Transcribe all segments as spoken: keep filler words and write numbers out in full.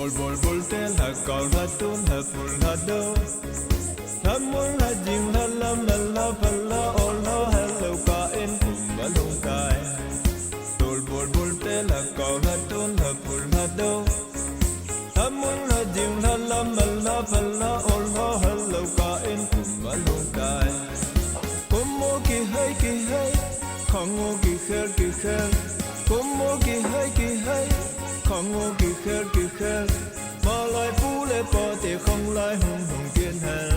Dol bol bol te la kal la tun la pul la do. La mul la jing la lam la la pal la ol la hel lo ka en kum ba long kai. Dol bol bol te la kal la tun la pul la do. La mul la jing la lam la pal la ol la hel lo ka en kum ba long kai. Kum mo ki hai ki hai, khang mo ki kher ki kher. Kum mo ki hai ki hai, khang mo ki kher ki kher. Malai pu le pa te khang lai hung hung kien hai.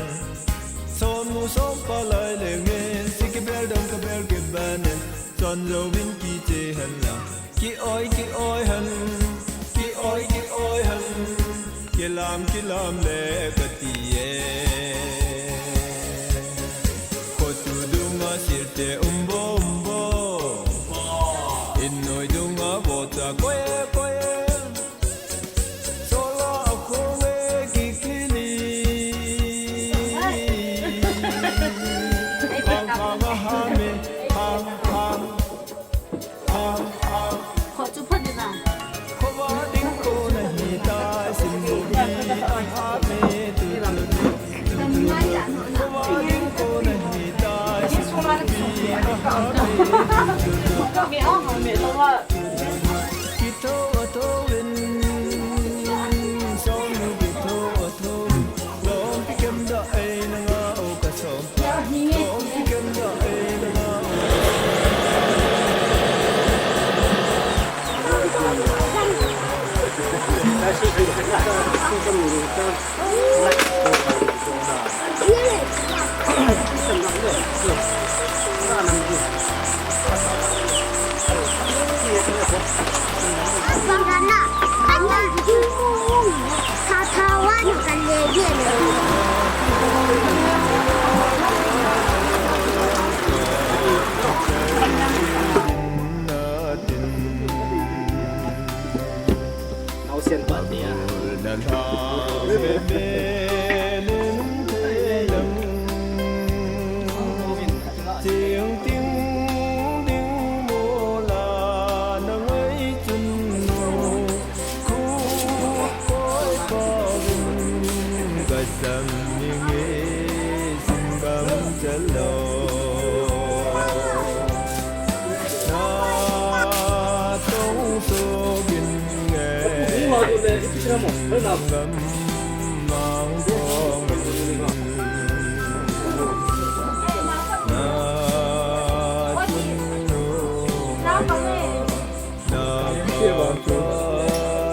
Som nu som pa lai le ngen, si ki bel dong ka bel ki ban en. Son zo vin ki che han la. Ki oi ki oi han, ki oi ki oi han. Ki lam ki lam le ka ti e. Ko tu dung a sir te um bo um bo. In noi dung a bo ta ko e ko e.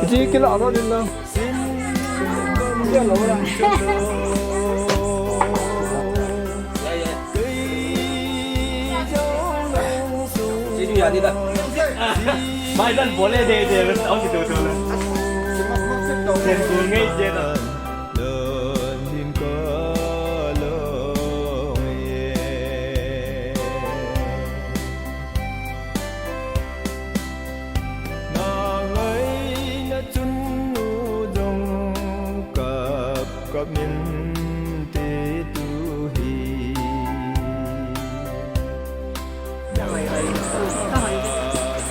Iti kila alo din na. Mai dan bole de de, au si tu tu le. Sen tu ngai je na. Na ngaina chun nu jong kap kap min te tu hi.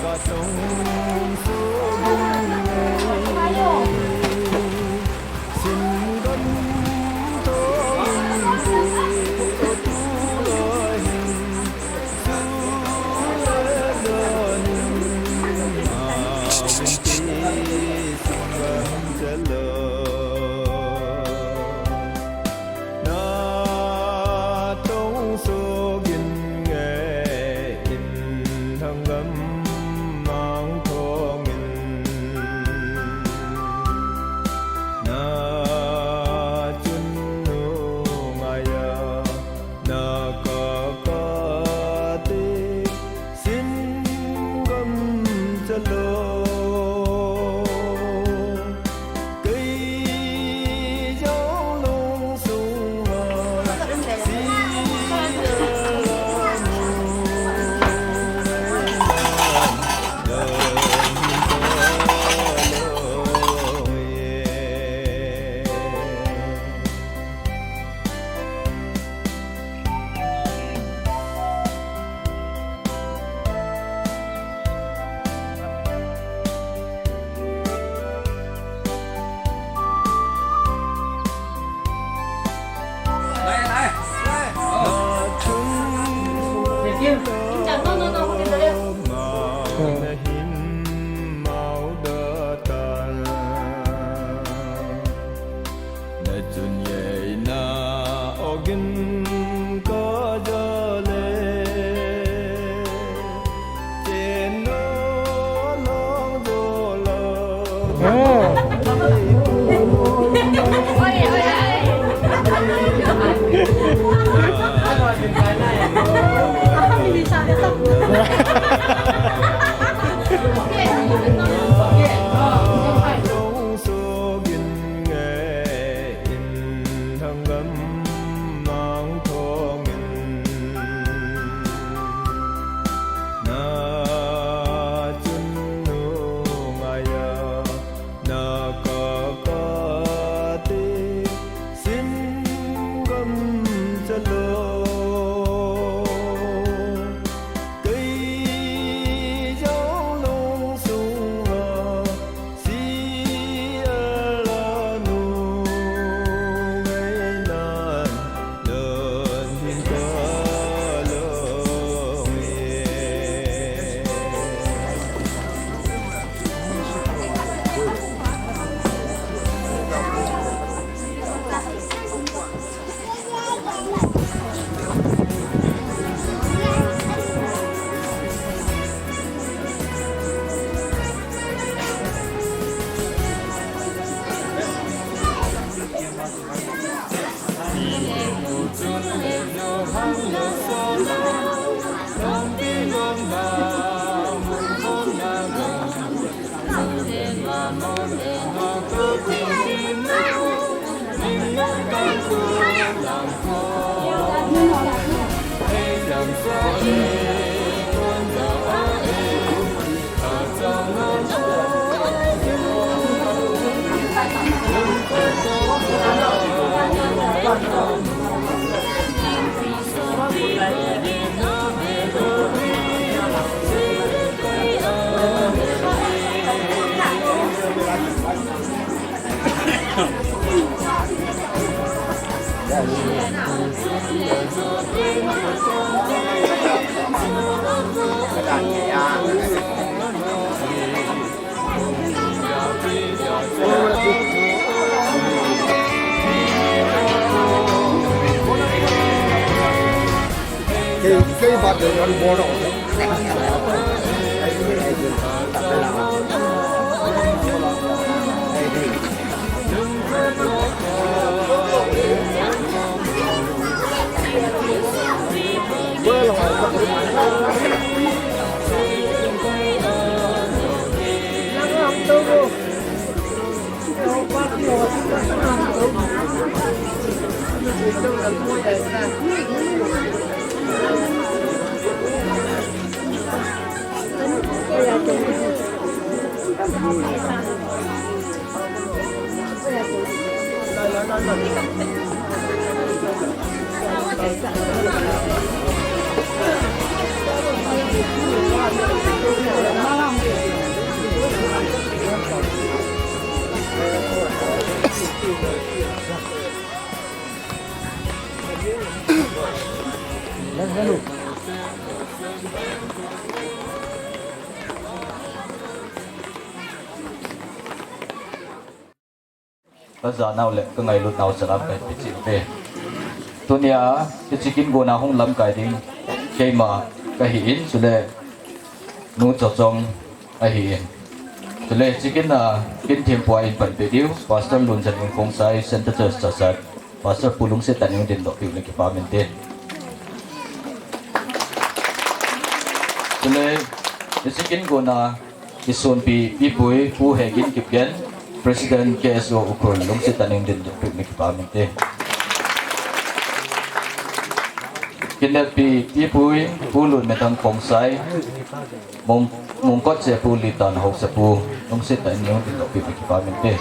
Ka tong su ding sin Ka janau le ka ngailut nau salam ka pe cheh uve. Tunia hiche kin gona hung lamkai ding keima ka hi in, chule Nu Chochong ahi in. Chule hiche kin a kin thempu a in pan pe diu Pastor Lunchaning Khongsai, Centre Church Chassad, Pastor Pu Lungset tah in hung dingdoh piu le kipah mente. Chule hiche kin gona kisonpi pipui Pu Hegin Kipgen, President K S O Ukhrul, Lungset tah in hung dingdoh piu le kipah mente. Kineppi pipui Pu Lunmethang Khongsai, Mong, Mongkot Sepu Litan Hausapu, Lungset tah in hung dingdoh piu le kipah mente.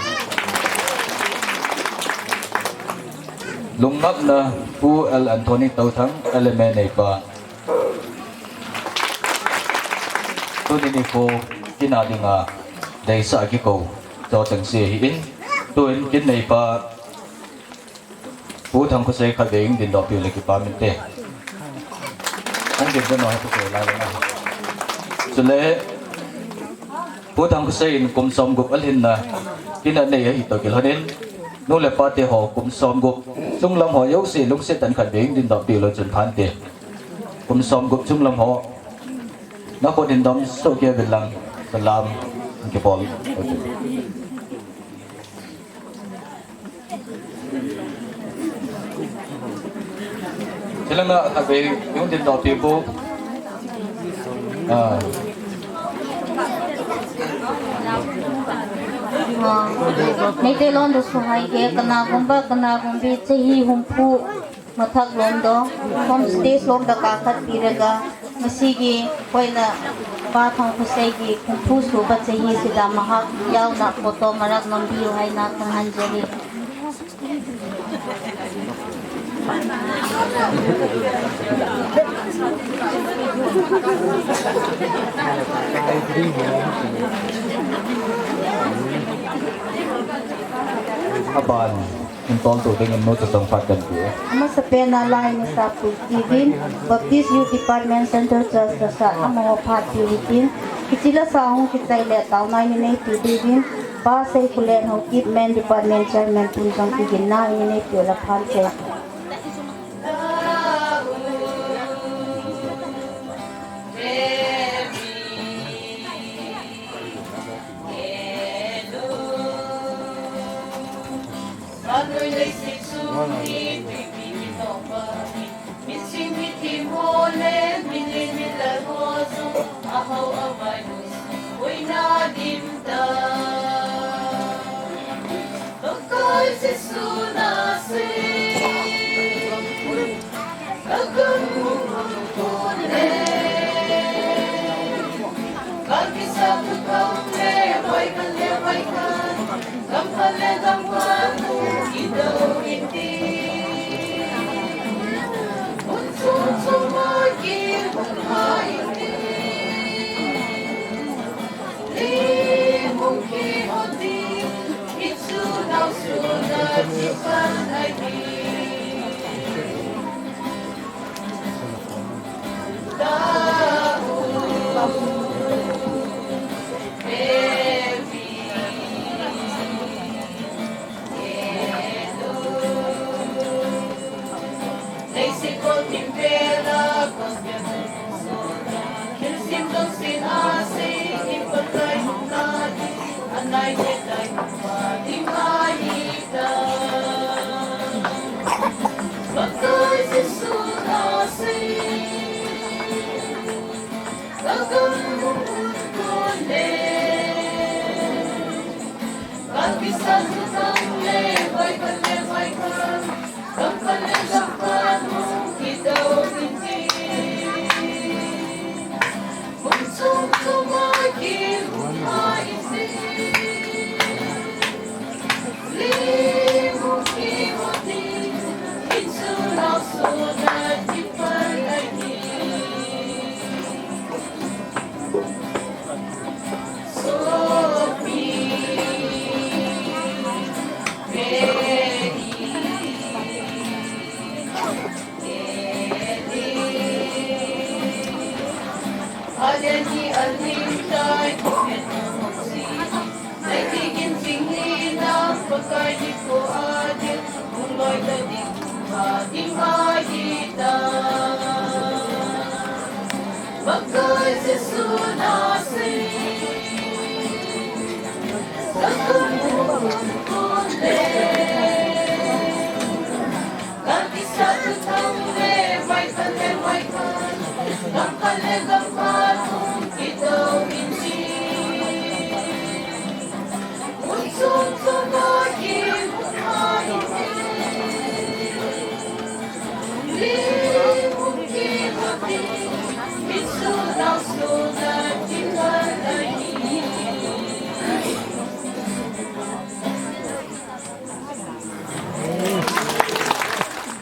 Lungnatna Pu L Anthony Touthang, L M A neipa. Tuni nikho kin a dinga deisah a kikou chuteng se ahi in, tun kin neipa Pu Thangkhosei khatvei hung dingdoh piu le kipah mente. Hung dingdoh nau hi Pu Kei lai le na. Chule Pu Thangkhosei in kum somgup alhinna kin a nei ahi toh kilhon in, nu le pa te ho kum somgup chunglam ho jouse Lungset tah in khatvei hung dingdoh piu le chun phante. Kum somgup chunglam ho. Na khut hin dom soh kei uvin lang, salam kibol. Chulanga khatvei hung dingdoh piu. Ah. Meitei lon da suhai ke, kanagumba, kanagumbi, chehi humphu. Mathak lom doh, home stage lom doh kakhat pi rega, masigi, koina, Pa Thangkhosei gi, humphu suba chehi sida mahak, yaona photo marak nom diu haina kong hanjeli. Aban. Hung toltu dingin nu Chochong phat kan pe. Amasapen a lai nisa pui tivin, Baptist Youth Department Centre Church Chassad amaho phat pi hitin, hiche lasa hung kichai le taona in nei pi tivin, Pa Seikholen Haokip Men Department Chairman pun jong kiginna in nei pi la phan che.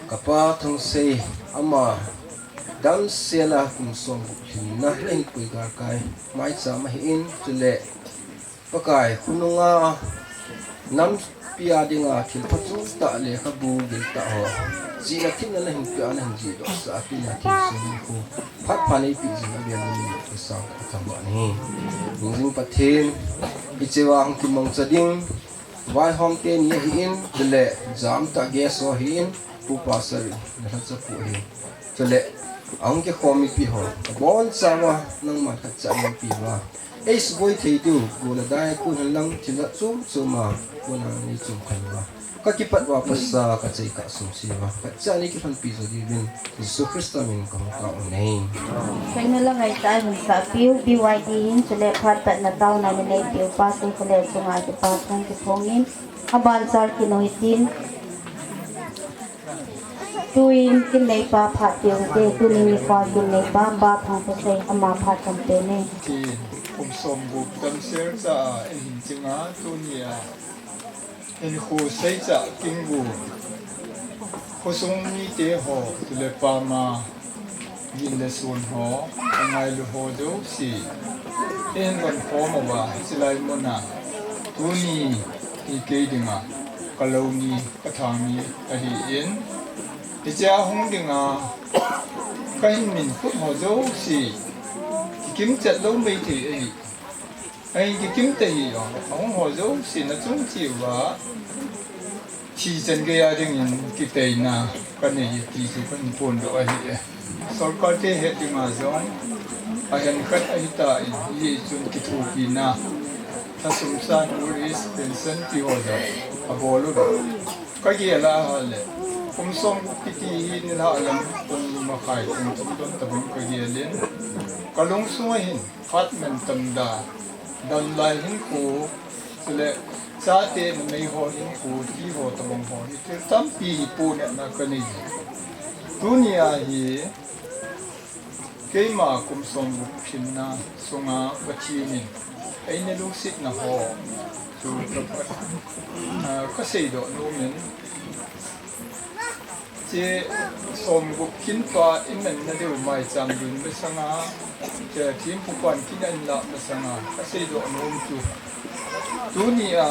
Kapa Thangsei ama damsel a kum som gup lhinna in pui galkai maicham ahin, chule Pakai khonunga nampi a dinga thil phachu tah, lekhabu gil tah ho, chihna themna nahin pia, nahin jihdoh sah a, tina thil sum khu phat pha neipi jing a, bial ni ni ka sang ka chang ba ni. Hingjing Pathen, hiche a hung kimangcha ding vaihom teni ahin, chule jam tah guest ho ahin, Pu Pastor in nalhacha pu ahin. Chule, ahung kikhom mipi ho, abonchauva nangman khatcha neipi uva, eisuboi thei diu, gol a dai a kon henlang, thil chom chom a kon a neichom khen uva, kakipat uva pasa, kachei kasumse uva, khatcha neikilhonpi jo diuvin, Jesu Christa min in kahung tao ahi. Seina la ngaitah a hin sahpiu, B Y D hin, chule phat patna taona nanei piu pa, te khole chunga kipa thu kiphongin, abanchal kino hitin. Tuin kin neipa phat peuhite, tuni nikhoa kin neipa, Pa Thangthasei, ama phat kampeh e. Tin, kum somgup damsel cha a eihin chinga, tunia hinkho seicha kingu, khosung mite ho, tule pama, gin le sun ho, angailu ho jouse, eihin vankhom uva, hichelai muna, tuni hi kei dinga kalou ni, kathang ni ahin, hichea hung dinga kahin minphut ho jouse, kikim chet lou maithei ahi. Ahin kikim tahih jong, ahung ho jouse nachung cheh uva, thi chan geiya dingin kiteina kanei e ti chu kahin phondoh ahi e. Sorkar te het dinga jong, ahenkhat ahitan, hijeh chun kithopina, thasum san, old age pension ti ho jong abol u. Kagel a ahile, kum somgup kiti hi nilhah lam pung makhai pung thum don tabang kagelin, kalungsunga hin, phat mantam da, damlai hinkho, chule chate numei ho hinkho, ti ho tabang ho hi, thil tampi hi pohnatna kanei e. Tunia hi, keima kum somgup lhinna sunga Pathen in eina lungsetna ho chu ka, ah, kaseidoh nomin, hiche somgup khin pa imanna diu maicham lui masanga, hiche thempu pan kin ahin lah masanga kaseidoh nom chu, tunia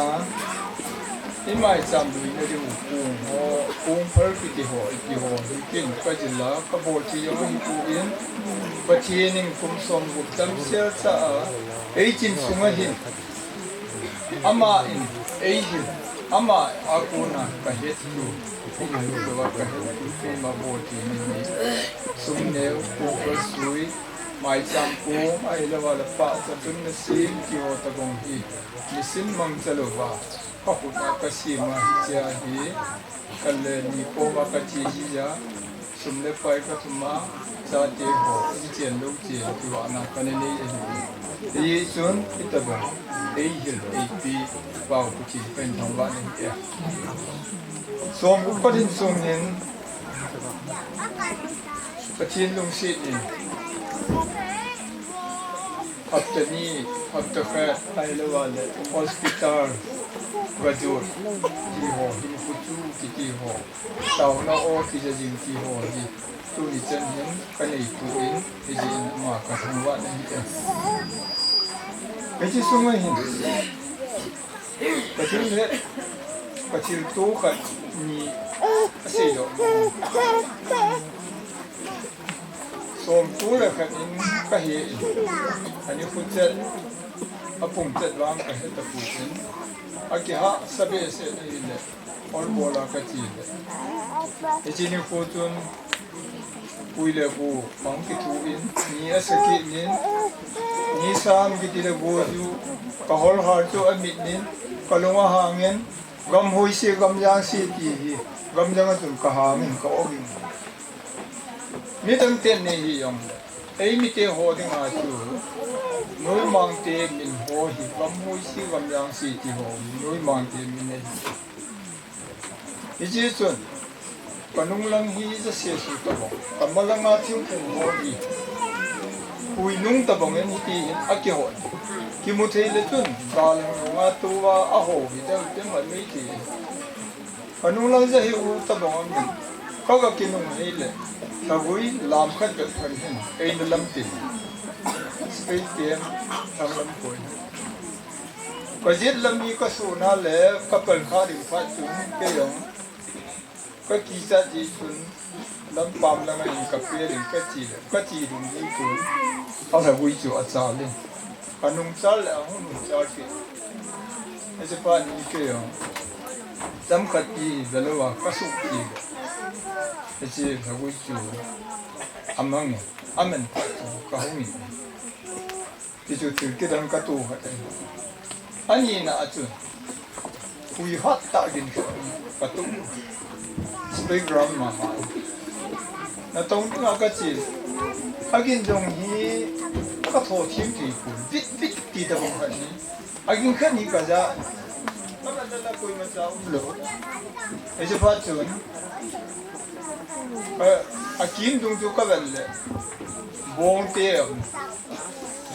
imaicham luina diu kong ho, kong phal kiti ho, ipi ho hi kin kajil a kabol thei jong ahipoi, Pathen in kum somgup damsel cha a eichin sunga hin, aman eihil, ama a kona kahet diu, ipi louva kahet diu, keima bol thei ni hi, sum neo, kong phal sui, maicham kong, ahilouva le pahcha chun nasem ti ho tabang hi, nisim mangcha louva kakhut a kasem a, hichea hi, kal le ni koma kache jija, Sum le pai ka thum a, chate ho, i chen lo chen, kivahna ka nei nei ahi. Hichun, hitabang, ei hil, ei pi, Pau Pathen ka hin thangvah nahi e. Som gup ka din sung hin, Pathen lungset in, hapta ni, hapta khat, ahilou le, hospital, graduate, ti ho, hin kuchu, kiti ho. Taona o kija jing ti ho hi tuni chan hin ka nei tu in, hijeh in ama ka thangvah nahi e. Hiche sunga hin Pathen le Pathen tu khat ni asei doh. Som tu le khat in ka he in, ani khu chet, apung chet vang ka he tapon, akihahsa behseh in ahile. Ol bola ka ti le. Hiche nikho chun, pui le pu, mang kithu in, ni asa kit in, ni sam kiti le gu chu, ka hol har chu amit in, ka lung ahang in, gam hoi se, gam jang se ti hi, gam jang a chun ka hang in, ka om in. Midang ten nei hi jong le. Ei mite ho dinga chu, noimang te min ho hi, gam hoi se, gam jang se ti ho, noimang te min ahi. Hiche chun, ka nung lang hi ja se su tabang, ka ma langa thingphung ho hi, hui nung tabang in hiti hin akihon. Kimu thei le chun, ga lang nunga tua aho hi deu te man mei ti. Ka nung lang ja hi u tabang amin. Ka ga kinung hei le, lhagui lam khat vet khat hin, ei na lam tin. Spain tem, thang lam koi. Ka jet lam hi ka suna le, ka pal kha ding phat chun, kei jong. Ka kichat ji chun, lam pam lang a in ka pe ding ka ti le, ka ti ding ji chun, alhagui chu achal in. Ka nung chal le, ahung nung chal kit. Hiche pa ni kei jong. Cham khat pi velou a, ka suk ti le. Hiche lhagui chu, amang in, amen pa chu, ka hung in. Ti chu thil kidang ka tu khat ahi. Ani na a chun. Hui hat tah gin khat ka tu. Playground mama. Na tong tu ka chi. Agin jong hi ka tho thim ti ku. Vit vit ti tabang khat ni. Agin khat ni ka ja. Ka man la koima cha um lou. Hiche phat chun. Ka, akim dung chu ka vet le. Bong te.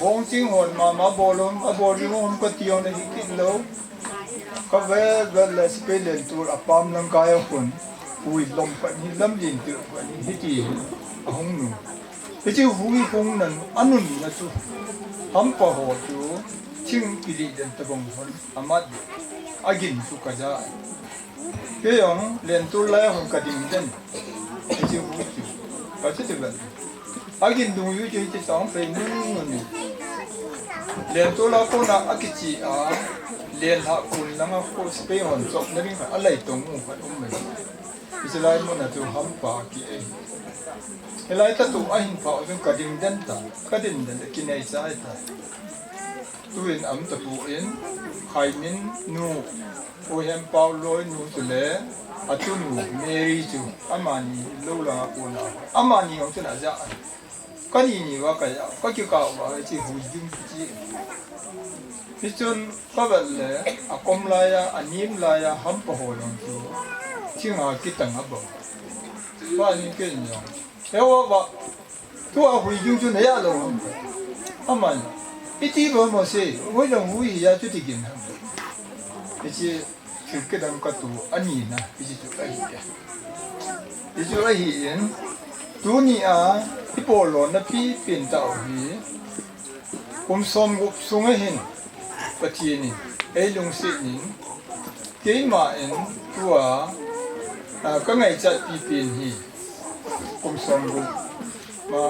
Bong ching hon mama bol hon, abol ding hon ka ti hon ahi kit lou. Ka vet vet le spray lentur apam lang kai a khun. Hui lom khat ni lam lentur khat ni hiti ahung nung. Hiche hui hung nan anun na chu. Hampa ho chu thing kili den tabang hon amat. Agin chu ka ja. Kei jong lentur lai a hung ka ding den. Hiche hui chu. Ka chu ti vet. Agin dung yu chu hiche song pei nun nun ni. Lentur la kona akichi a, len ha kun langa ko spray hon chop na ding khat alai tong u khat um mai. Hiche lai mun a chu hampa ki ei. Hilai ta tu ahin pha u chun ka ding den ta, ka din den kinei chai ta. Tuin am tapon, Khaimin nu, U Hempau loi nu chule, atunu Mary chu, amani lou langa kona. Amani jong chun aja. Kani ni uva kaja, ka kikah uva, hiche hui ding kichi. Hichun ka vet le, akom laiya, anim laiya, hampa ho jong chu, thinga kitang abang. Ka ni ken jong. He uva, tua hui ding chu na ja lou ham. Aman, iti bol mo se, hui lang hui hi ja chu ti gin ham. Hiche thil kidang ka tu ani na, hiche chu ahi e. Hiche chu ahi in, tuni a, i bol lona pipen tah u hi, kum som gup sunga hin, Pathen in, ei lungset in, keima in, tua, a, ka ngaichat pipen hi, kum som gup. Ma,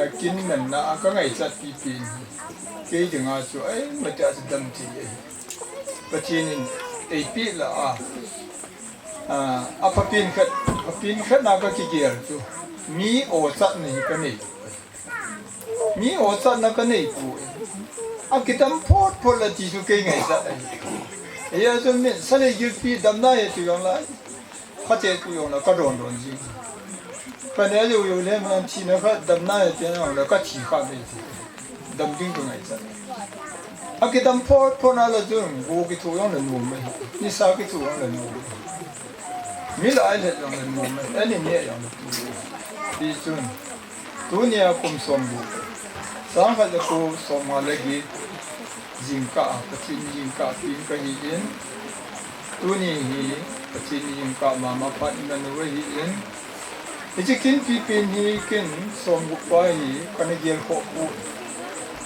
a, kin manna a ka ngaichat pipen hi. Kei dinga chu, ai, mati a chu dam thei ahi. Pathen in eipeh la a. A, aphapen khat, phapen khat na ka kigel chu. Mi ochatna hi ka nei. Mi ochatna ka nei poi. Akidam phot phot la ti chu kei ngaichat ahi. Hia chu min, salei gilpi damna hi ti jong lai. Khat e tu jong la ka don don jing. Ka ne jou jou le man thina kha damna e ti na le ka thi kha be ti. Dam ding ka ngaichat. A kidam phot phot na la jun go kitho jong le nom e. Nisa kitho jong le nom e. Mi lai le jong le nom e. Ani ne jong le tu. Ti chun. Tunia kum som gup. Sang khat le ko som nga le gi. Jingkah, Pathen jingkah pen ka hi in. Tuni hi Pathen jingkah mama phat iman u ahi in. Hiche kin pipen hi kin som gup pa hi kana gel khoh u.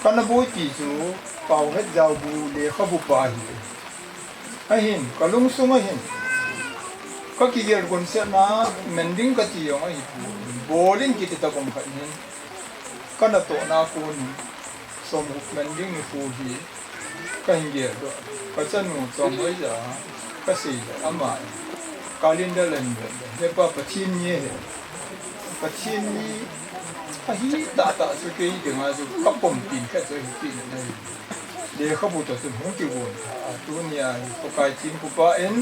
Kana boipi chu Pau Hetjao bu lekhabu pa hi. Ahin, ka lungsung ahin. Ka kigel gon sena, mending kati jong ahi pu. Bolin kiti ta bang khat hin. Kana tohna kon. Som gup mending ni pu hi. Ka hin gel doh. Ka chanu chong hoi ja. Ka sei le ama. Calendar la hin gel le. He pa Pathen ni he. Pathen ni. Ahi tah tah chu kei dinga chu ka pom tin ka chu hi tin na hi. Lekhabu toh chun hung kigon tha a, tunia hi Pakai thempu pa in,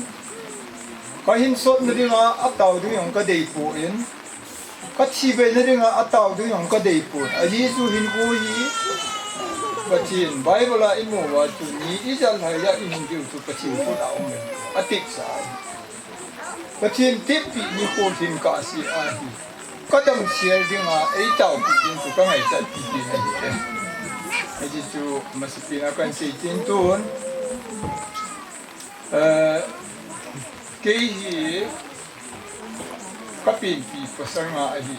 ka hinsotna dinga atao ding jong ka dei poi, ka thi beina dinga atao ding jong ka dei poi. Ajeh chu hinkho hi Pathen Bible a imu uva chu ni ijat lhai a ihin diu chu Pathen khut a um e. Atipsa ahi. Pathen tepi nikho hin ka ase ahi. Ka damsel dinga eitaopi ding chu ka ngaichat pi pi na hi e. Hiche chu masapen a kan sei tin tun. Eh, kei hi ka penpi pasal nga ahi.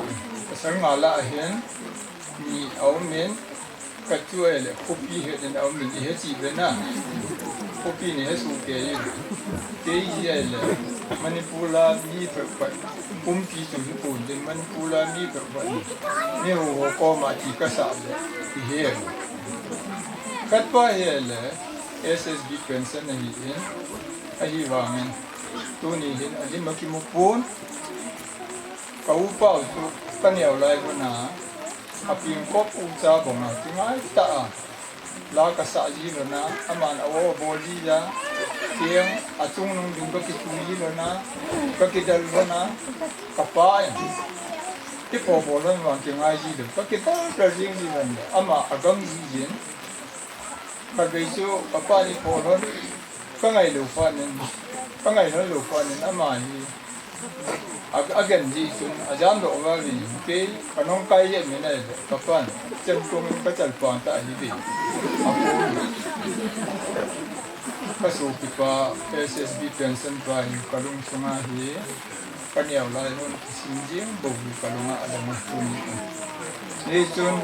Pasal nga lah a hin ni aum in. Ka chu ahile, khopi het in aum in, ihe chi ve na. Khopi ni he su ke in. Kei hi ahile, Manipur a mi phat phat, pumpi chu hi pun tin, Manipur a mi phat phat ni. Mi ho ho koma ti ka sa le, ihe. Khat pa hi ahile, S S B pension ahi in, ahivangin. Tuni hin, alim akimu pon. Ka upa u chu, ka neo lai kona. Apeng kop u cha bang a, kingai tah a. La ka sah ji lou na, aman a o bol ji a. Keng, achungnung ding ka kitu ji lou na, ka kidel lou na, ka pa in. Ti po bol lou vang kingai ji lou, ka kidel del jing ji lou na, ama agam ji jin. Khatvei chu, ka pa ni po lou. Ka ngai lou phat in, ka ngai lou lou phat in ama hi a, agen ji chun, ajam doh val in, kei ka nung kai jep min ahi, ka pan, chem tung in ka chal pan ta hi ve. A pon, ka sopipa, S S B pension pa hi, ka lungsunga hi, ka neo lai hon, kisin jing bou hi ka lunga a dang a tuni. Hichun,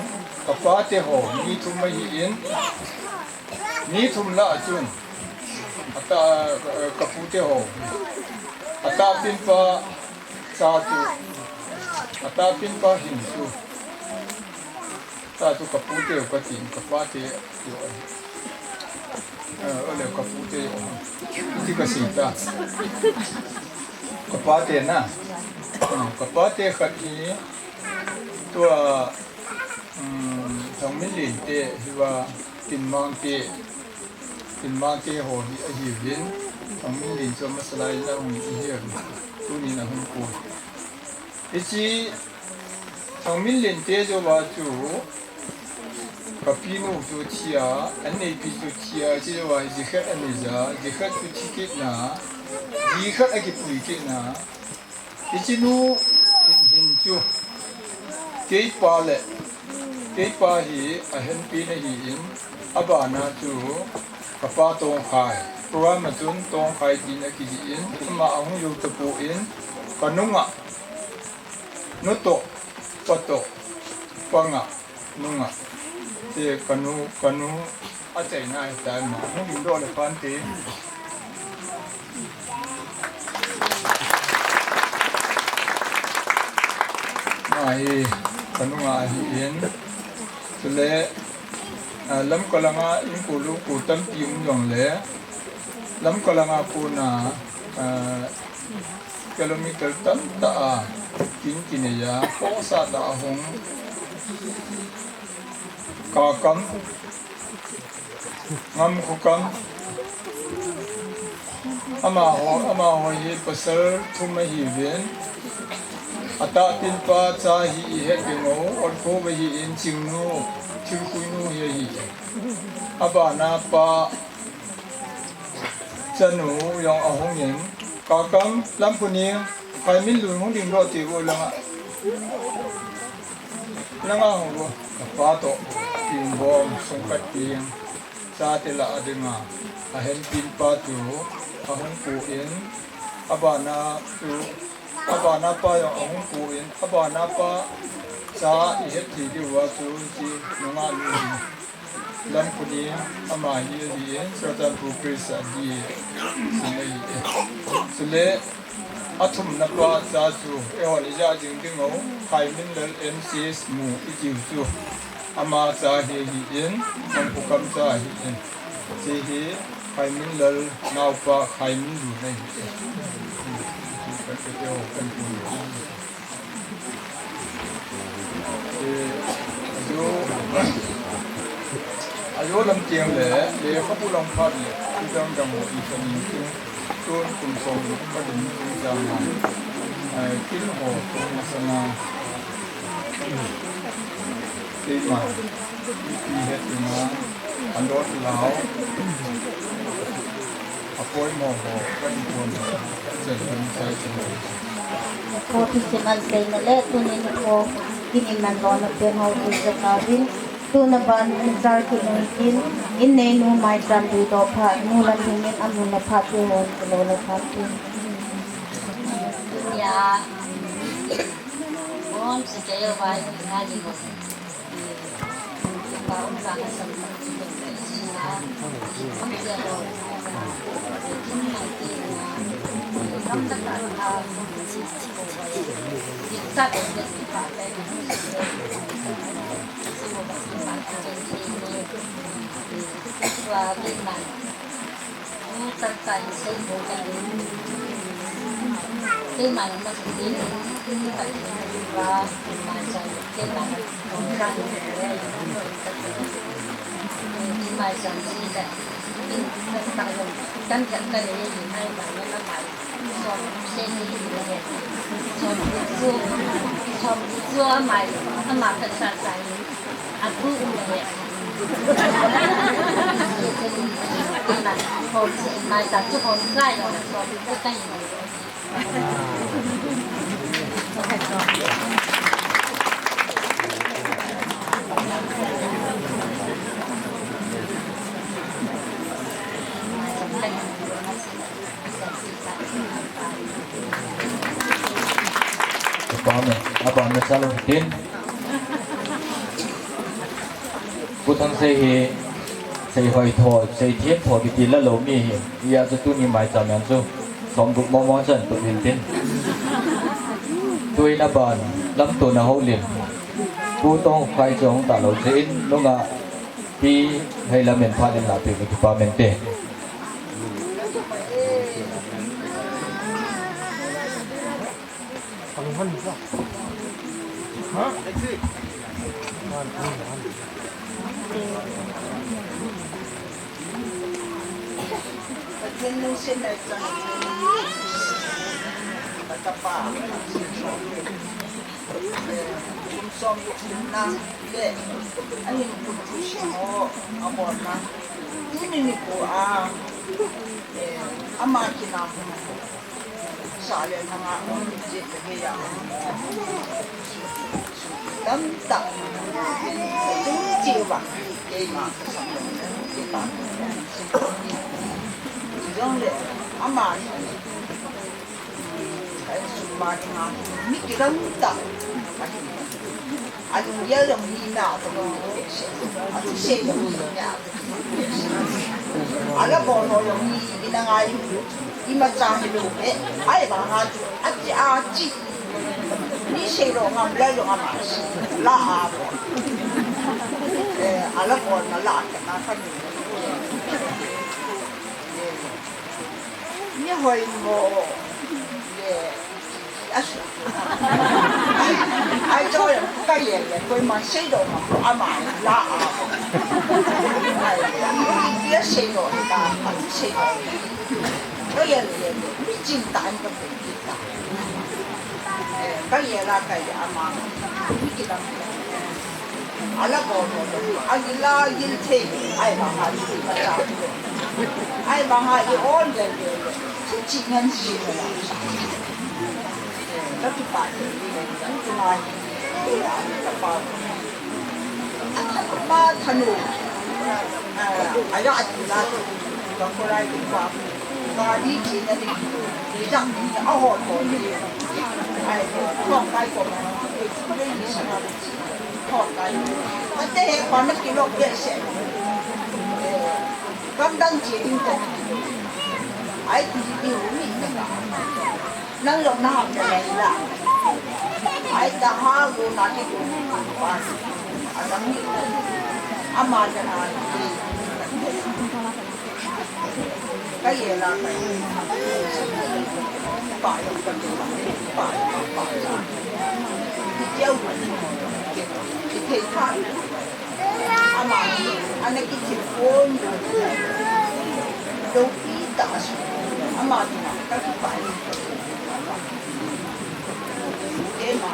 ka pate ho, mi thum ahi in, Mi thum lah a chun, ata, eh, ka pute ho. Atapin pa cha chu, atapin pa hin chu. Cha chu ka pute ho ka tin, ka pate ho. Eh, ole ka pute ho. Ti ka sei ta. Ka pate na. Hmm, ka pate khat hi tua, hmm, Thangminlen te hi va. Tinmang te, Tinmang te ho hi ahiuvin, Thangminlen chu amasa lai in ahung ihiuvin, tunin ahung pon. Hiche Thangminlen te jouva chu, ka pinu chu thi a, an neipi chu thi a, hiche jouva hi jikhat anei ja, jikhat chu thi kit na, jikhat akipui kit na, Hiche nu hin, hin chu, keipa le, keipa hi ahenpi na hi in, abana chu, kapa Tongkhai, program a chun Tongkhai tin akiji in, ama ahung jou tapon, ka nunga, nu toh, pa toh, panga, Nunga. Te kanu, kanu achaina hitai ma. Hung ding doh le pan te. Ma hi, kanu nga ahi in. Chule, ah, Lamka langa in kulu ku tampi um jong le. Lamka langa kona, ah, Kilometer tamtah a, kin kinei a, khosa tah a hung. Kakam, Ngamkhokam, amaho, amaho hi pasal thum ahiuvin, Atah tin pa cha hi ihet ding u, onkho va hi in, chingnu, thilkhuinu hi ahi. Abana pa chanu jong ahung in, Kakam, Lamkhuning, Khaiminlun hung ding doh ti u langa. Langa hung u, kapa toh, tingbom, sungkhat ting, chate lah a dinga, ahenpin pa chu, ahung pu in, abana chu, abana pa jong ahung pu in, abana pa cha ihet thei diu a chu, ti nunga nu hi. Lamkhuning ama hi ahi in, Churachandpur Christian hi sin ahi in. Chule, athumna pa cha chu, eihon ija jing ding u, Khaiminlal M C S mu itiu chu, ama cha hi ahi in, Mangpukam cha ahi in. Hiche hi Khaiminlal naopa Khaiminlun ahi in. Eh, ajo, ajo lam tiang le, lekhabu lam phat le, thu dang dang ho i khan in tin, tun kum som le kum khat in tin jang a, eh, kin ho, kum masanga, keima, ipi het ina, alot lao, apoimo ho, kan pon ho, chen kan sai chen ho. Kho thusim an seina le tunin kho kimin man lona pen ho tu jaka vin, tuna ban in char kinung tin, in neinu maicham lui doh phat, nu la thingin amun la phat ti hon kilo la phat tin. Ya. Bon, si kayo ba, nga ni mo. Apa me, apa me salo din. Pu Thangsei hi, sei hoi tho, sei thiem tho kiti la lo mi hi. Hijeh chun tuni maicham jong chu, som gup momo chan tu hin tin. Tuin aban, lamto na houlim. Pu Tongkhai chu hung ta lou jeh in, nungah Pi Heilam in phat in la peh u kipah mente. Pathen lungsetna i chan, ka tapa, kum som gup na le, ani kum kum sim ho, a bol na, tuni nikho a, eh, ama kina hung, sa le nanga um, je te ge ya, tamtah, chung che va, keima, sa le, ke ta, jong le, ama, Ka insung ma dinga mi kilang tah. Alunggel jong hi na, athusei jong hi na. Ala bol ho jong hi, ina ngai, imacha hilou ve. Ahivanga chu, achi, achi. Mi sei lou ngam lou jong ama sei. La a bol. Eh, ala bolna la a kana kani. Ni hoi mo le, asu. Ai, ai, cho ya, ka ye le, koima sei lou ma, ama la a. Ai, ya sei lou ta, a sei lou. Ko ye le, mi jing ta an ka ko ta. Ka gel a ka gel a ama. Ni kilam. Ala ko ko. Agila gil the. Ai ba ha ni ka ta. Ai ba ha i on le le. Chi chi ngan chi le. Ka tu pa ni. Ka tu pa. Ama thanu. Ah, aya ati la. Ka ko lai tu pa. Gari chena ding, ding dang ding a ho to ding. Ai, thong kai ko ma, explain ni sa ma, thong kai. Ate he pa na kilo behseh. Gamdang che ding ta. Ai, ti ti u ni ta. Nang jong na ham ta lai la. Ai, ta ha lu na ti u. Pa. Adang ni. Ama ta na. Ka gel a ka gel. Pa, pa, pa, pa. Ki keu ma ni. Ki thei pha. Ama, ana ki thei pon. Loupi ta su. Ama, ka ki pa. Ema.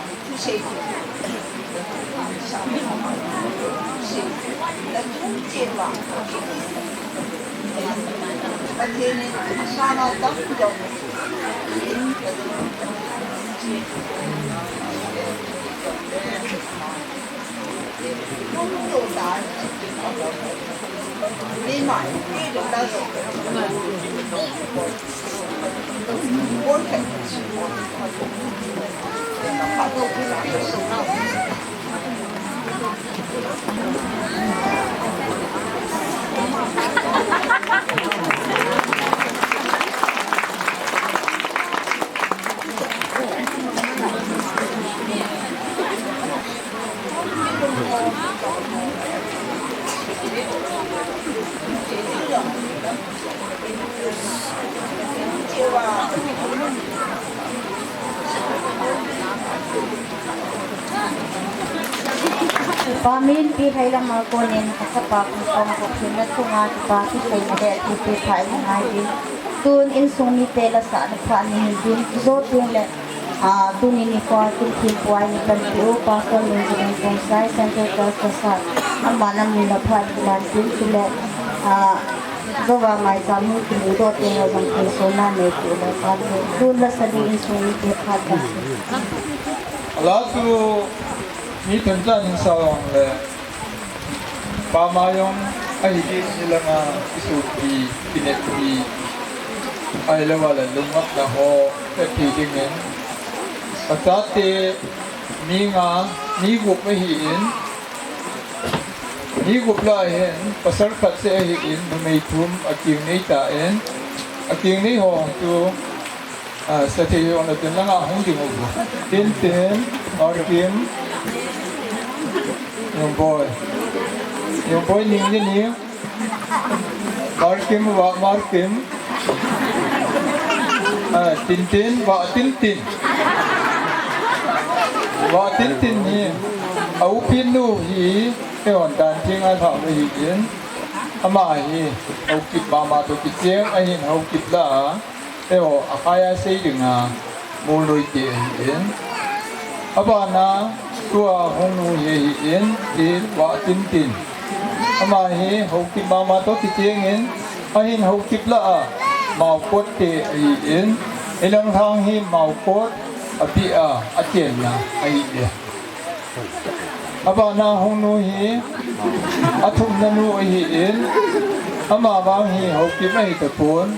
Pamin pi hai lama konin kasapa kum kom ko khin na chunga kipa kiseina le thupi pha in ngai din. Tun insung mite la sa na pha ni hin din. Zo tin le, ah, tuni nikho a kin thin puai ni pan pi u Pastor Min Jin Kong Sai Central Church ka sa. Ama na mun na pha ni man tin chule, ah, Zo va mai sa mun kin do tin lo jong kin so na ne pi u le pa tu. Tun la sa ni insung mite pha ta. Ala tu ni tan tan in sa ong le. Pama jong ahi ding hilanga, kisopi, kineppi, ahilou le lungngapna ho, epi dingin. Achate mi nga, mi gup ahin, mi gup lah ahin, pasal khat seh ahin, numei thum, akeng nei tan, akeng nei ho tu, Ah, sa thei jong le tin langa hung ding u. Tintin, Markim, Yongboi. Yongboi ning ni ni. Markim, Vahmarkim. Ah, Tintin, Vahtintin. Vahtintin hi, a upinu hi, eihon dan theng a lhah u ahin. Ama hi, Haokip mama toh kicheng, ahin Haokip lah a. Eiho, akhai a sei dinga, Molnoi te ahin. Abana, tua hung nu hi ahin, ti Vahtintin. Ama hi, Haokip mama toh kichengin, ahin Haokip lah a, Maokot te ahin. Ilang thang hi Maokot, abih a, achenna ahin. Abana hung nu hi, athumna nu ahin, ama vang hi Haokip ahi tapon,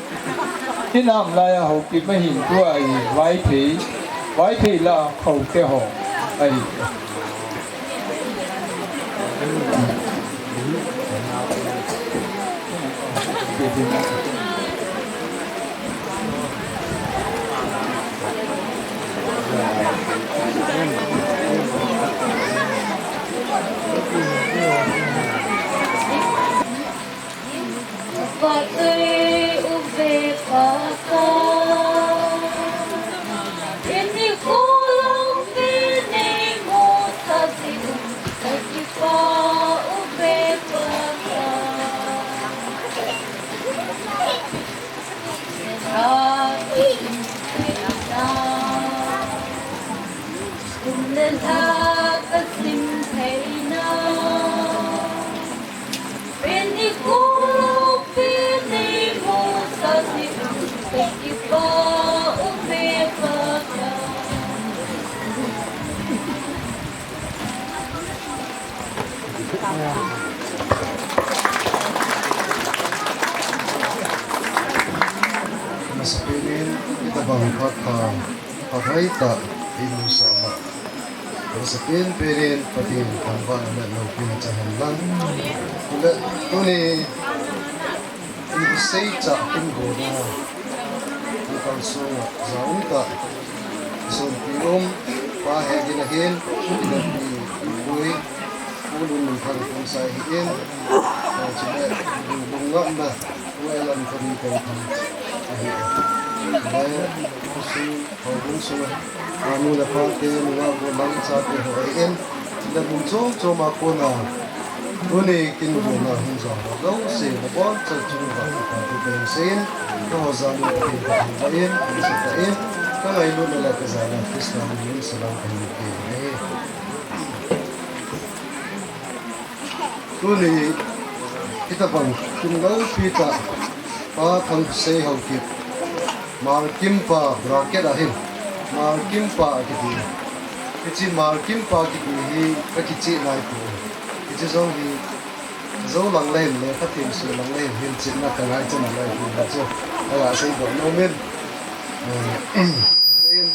inam laiya Haokip ahin tua hi, Vaithei, Vaithei lah a Khote ho ahi. Masapen in, hitabang phat pha, pha hoitah, i mu sa ma. Masapen pen in, Pathen thangvahna le loupina cha hen lang. Le, tuni, Kin sei cha kin go na. Kin kal sunga ja um ta. Sun pi um. Pa he gin a hin. Kin a pi ui. Pu lun min thang kin sai hi in. Ka chi le. Lung ngam na. Pu e lan ko ni ko thang. A hi. Le. Ku su. Houbung sunga, anu le pate, nungah gollhang chate ho ahin, le mun chom chom a kona, tuni kin gona hung ja ho jouse, nabonchauva chunga, kipa thu kahin seiyin, nangho jal in Pathen kathangvah in, kahin seiyin, kangailutna le kajana Christa min in salam kahin pe ahi. Tuni, hitabang kin loupi tah, Pa Thangsei Haokip, Malkimpa bracket a hin, Malkimpa kiti. Hiche Malkimpa kiti hi kakicheh naipoi. Hiche jong hi, jou lang le hin le, kathem suh lang le hin, hin chihna kangai chan naipoi chu. Alah seidoh nom in. Eh,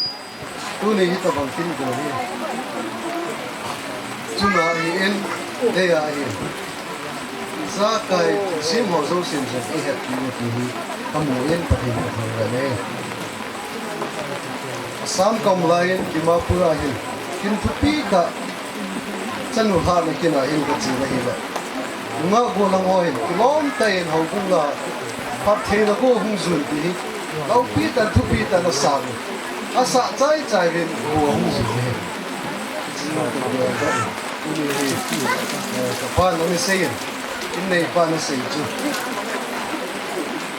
Tuni hitabang kin go hi. Chuna hi in, dei a hi. Ijakai sim ho jousen jong eihet pi u ti hi. Kamu in Pathen kathangvah e. Assam Kamlai in Dimapur a hin. Kin thupi tah. Chanu hatna kin a hin kache na hile. Nungah gollhang ho hin, kilom tah in houbung a, phattheina go hung jun ti hi, loupi tah, thupi tah in asah u. Asah chai chai uvin, go hung jun hi. Chuna ka dia ka, tuni hi, eh, ka pan ana seiyin, in neipan asei chu.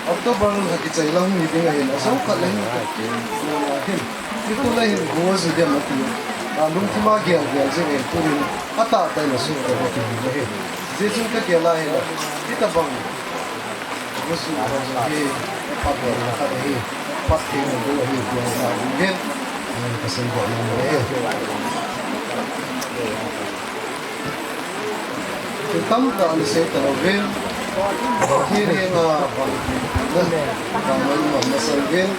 October lha kichai lang ni ding ahin, ajou khat le hin, hin, hin, nikum le hin go ju dem ati. Ka lungthim a gel gel jing in, tunin atah tah in asuh tah in ati ahi. Hijeh chun kagel a hile, hitabang go ju ho hi, phattheina khat ahi, phattheina go ahi, tia ka um in, eh, kasei doh nom e. Thil tamtah nasei talou vin, Pathen henga bang, bang, bang, bang, masang vin,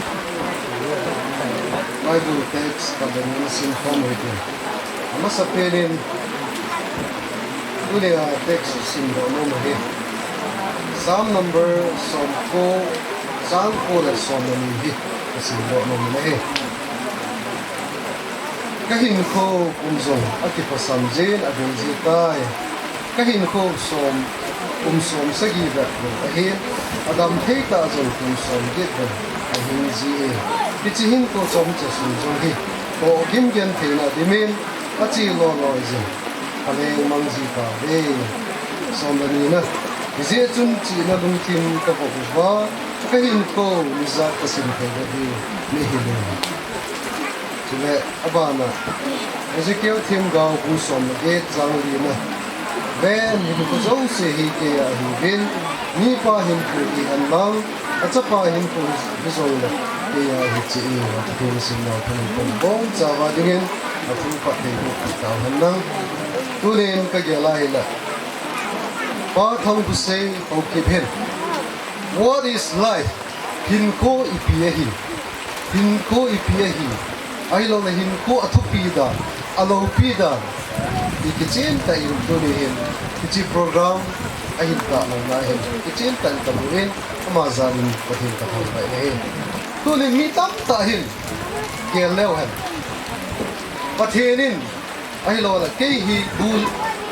Bible text khat le ni nasim khom uvin. Amasapen in, tunia text simdoh nom ahi. Psalm number somko, chang ko le som le ni hi, kasimdoh nom ahi. Kahinkho kum jong akiphasam jin agei ji tai. Kahinkho som, kum som sagi vet bou ahin, adam thei tah jong kum som get bou ahing ji e. Hiche hinkho chomcha sung jong hi, tohgim gentheina dimin, ache loi loi jin, aleng mang ji tauve. Som le nina, hijeh chun chihna lungthim kavop uva, kahinkho nijat kasim thei le diu, nahil e. Chule, abana, Ezekiel themgao bung som le get chang lina. Ven, hinkho jouse hi keia ahiuvin, mipa hinkho hihen lang, achapa hinkho hijongle keia ahi, cheh e. Pathen simna thangvah in bongchauva dingin, athu phatthei boh tahen lang. Tunin kagel a hile, Pa Thangkhosei Haokip hin, What is life? Hinkho ipi ahi? Hinkho ipi ahi? Ahilouleh hinkho athupi dan, aloupi dan, hi kichen tah in tuni hin, hiche program ahin kah lou na hin, kichen tah in kamu in, ama jal in Pathen kathangvah e. Tuni mi tamtah hin, gel leu hen, Pathen in, ahilouleh kei hi bu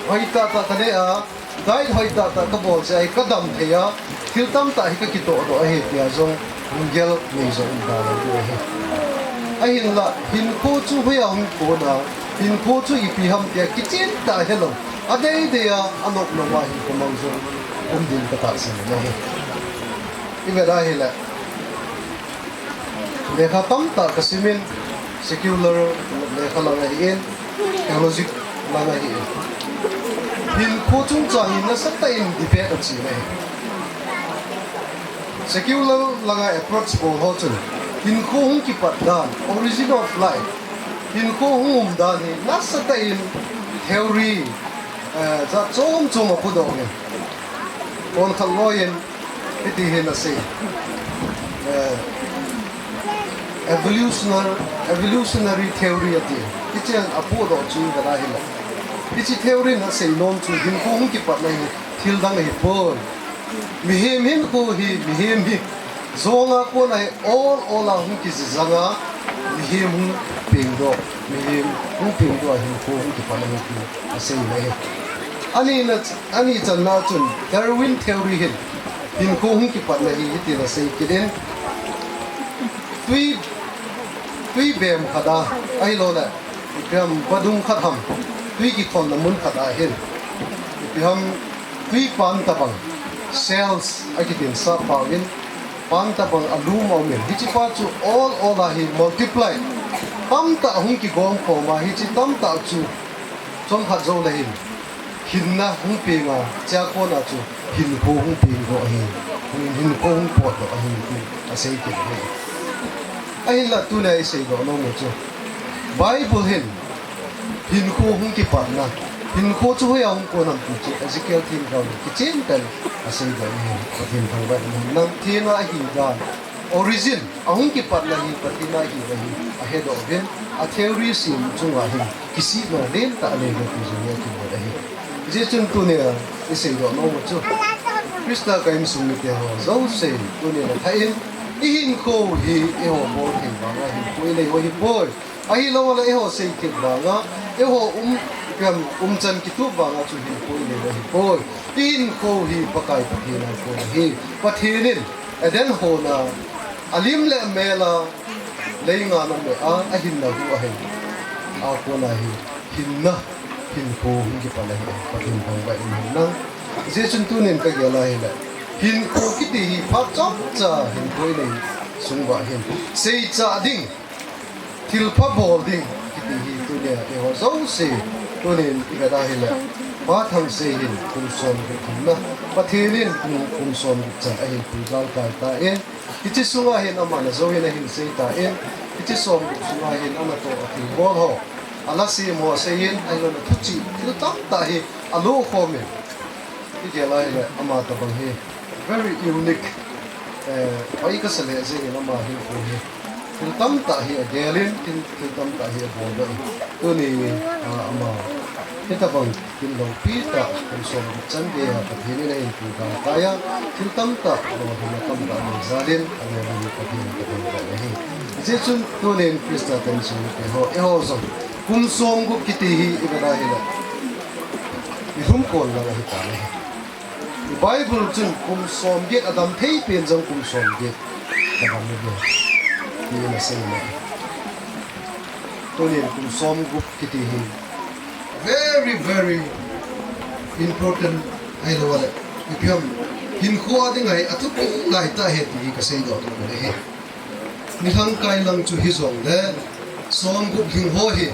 hoitah tah kanei a, diet hoitah tah kabol jeh a hi kadam thei a, thil tamtah hi kakitoh doh ahi tia jong lunggel nei jong um talou diu ahi. Ahinla, hinkho chu hoiya hung kon a, hinkho chu ipi ham tia kichen tah helou, adeidei a, anop nop a hinkho mang jong um din katahsan in ahi. Ivet a hile, lekha tamtah kasim in, secular lekha lang ahin, theology lang ahin. Hinkho chungchang in nasatah in debate ache ahi. Secular langa approach bol ho chun, hinkho hung kipat dan, origin of life, hinkho hung um dan hi nasatah in theory, Eh, jat chom chom apudoh in. Kon khat loi in, hiti hin asei. Eh, evolutionary, evolutionary theory ati. Hiche apudoh chu ivet a hile. Hiche theory in asei nom chu hinkho hung kipatna hi thil dang ahipoi. Mihem hinkho hi, mihem hi jonga kona hi ol ol a hung kijijang a, mihem hung pengdoh, mihem hung pengdoh a hinkho hung kipat ahi ti asei ahi. Ani na, ani channa chun Darwin theory hin hinkho hung kipatna hi hitin asei kit in, tui, tui bem khat a, ahilou le, ipi ham vadung khat ham, tui kithonna mun khat a hin, ipi ham tui pan tabang, cells akitin sappao in, pan tabang alum aumin, hiche pa chu ol ol a hi multiply tamtah hung kigom khom a, hiche tamtah chu chomkhat jou le hin, hinna hung peng a, chua kona chu hinkho hung pengdoh ahi, hin, hinkho hung potdoh ahi ti asei kit ahi. Ahinla tunia isei doh nom u chu Bible hin hinkho hung kipatna, hinkho chu hoiya hung kon ham ti chu Ezekiel themgao in kichen tah in asei doh ahi. Pathen thangvah in umhen lang, thina ahi dan, origin, ahung kipatna hi Pathen a ahi ahi, ahedoh uvin, a theory sem chunga hin kisihna lentah anei uve ti jong hi akimu ahi. Hijeh chun tunia isei doh nom u chu, Christa ka insung mite ho jouse, tunia lha in, ihinkho hi eiho bol thei vanga hinkho inei u ahipoi. Ahilou le eiho seithem vanga, eiho um, um, umchan kitup vanga chu hinkho inei u ahipoi. Ihinkho hi Pakai Pathen a kon ahi. Pathen in Eden hon a, alim le amel a, leingan a me a, ahinna hu ahin, a kona hi hinna, hinkho hung kipan ahi, Pathen thangvah in umhen lang. Hijeh chun tunin kagel a hile, hinkho kiti hi phat chomcha hinkho inei sung uva hin seichah ding, thilpha bol ding kiti hi tunia eiho jouse, tunin ivet a hile, Pa Thangsei hin kum somgup hinna, Pathen in kum, kum somgup chan ahin puigal kai tan, hiche sunga hin aman ajou in ahin sei tan, hiche somgup sunga hin anatoh a thilbol ho, ala sem ho asei in, ahilouleh thuchih, thil tamtah hi alo khom in, igel a hile ama tabang hi very unique, eh, pai kasa lheh jeng in ama hinkho hi thil tamtah hi agel in, thil, thil tamtah hi abol doh in. Tuni, ah, ama hitabang kin loupi tah, kum somgup chan geiya Pathen in ahin puigal kai a, thil tamtah, lolhinna tamtah anei jal in, alolhin Pathen, Pathen thangvah in ahi. Hijeh chun tunin Christa ka insung mite ho, eiho jong kum somgup kiti hi ivet a hile, ilhum kon lang ahitan ahi. Bible chun kum somget, adam thei pen jong kum somget adam uve, tin asei e. Tunin kum somgup kiti hi very, very important ahilou le, ipi ham, hinkho a dinga hi athupi laitah ahi ti hi kasei doh nom e. Nilhang kai lang chu hijongle, somgup lhing ho hi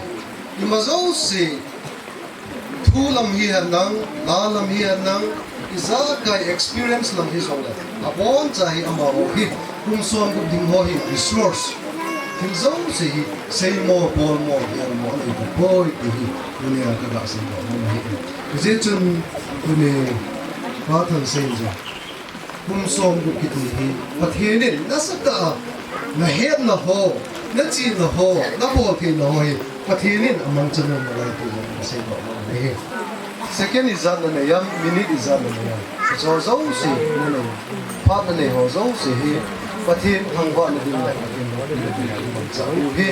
ima jouse, thu lam hihen lang, la lam hihen lang, ijakai experience lam hijongle, aboncha hi amaho hi kum somgup lhing ho hi resource, thil jouse hi seimo, bolmo, gelmo anei tapoi ti hi tunia kaga seidoh nom ahi. Hijeh chun tuni Pa Thangsei in jong kum somgup kiti hi Pathen in nasatah a nahetna ho, nachihna ho, nabol theina ho hi Pathen in amangcha nom nalai ti jong kaseidoh nom ahi. Second ijat nanei ham, minute ijat nanei ham, hicheho jouse nanei, phat nanei ho jouse hi Pathen thangvahna ding le Pathen loupina ding a imangcha u hi,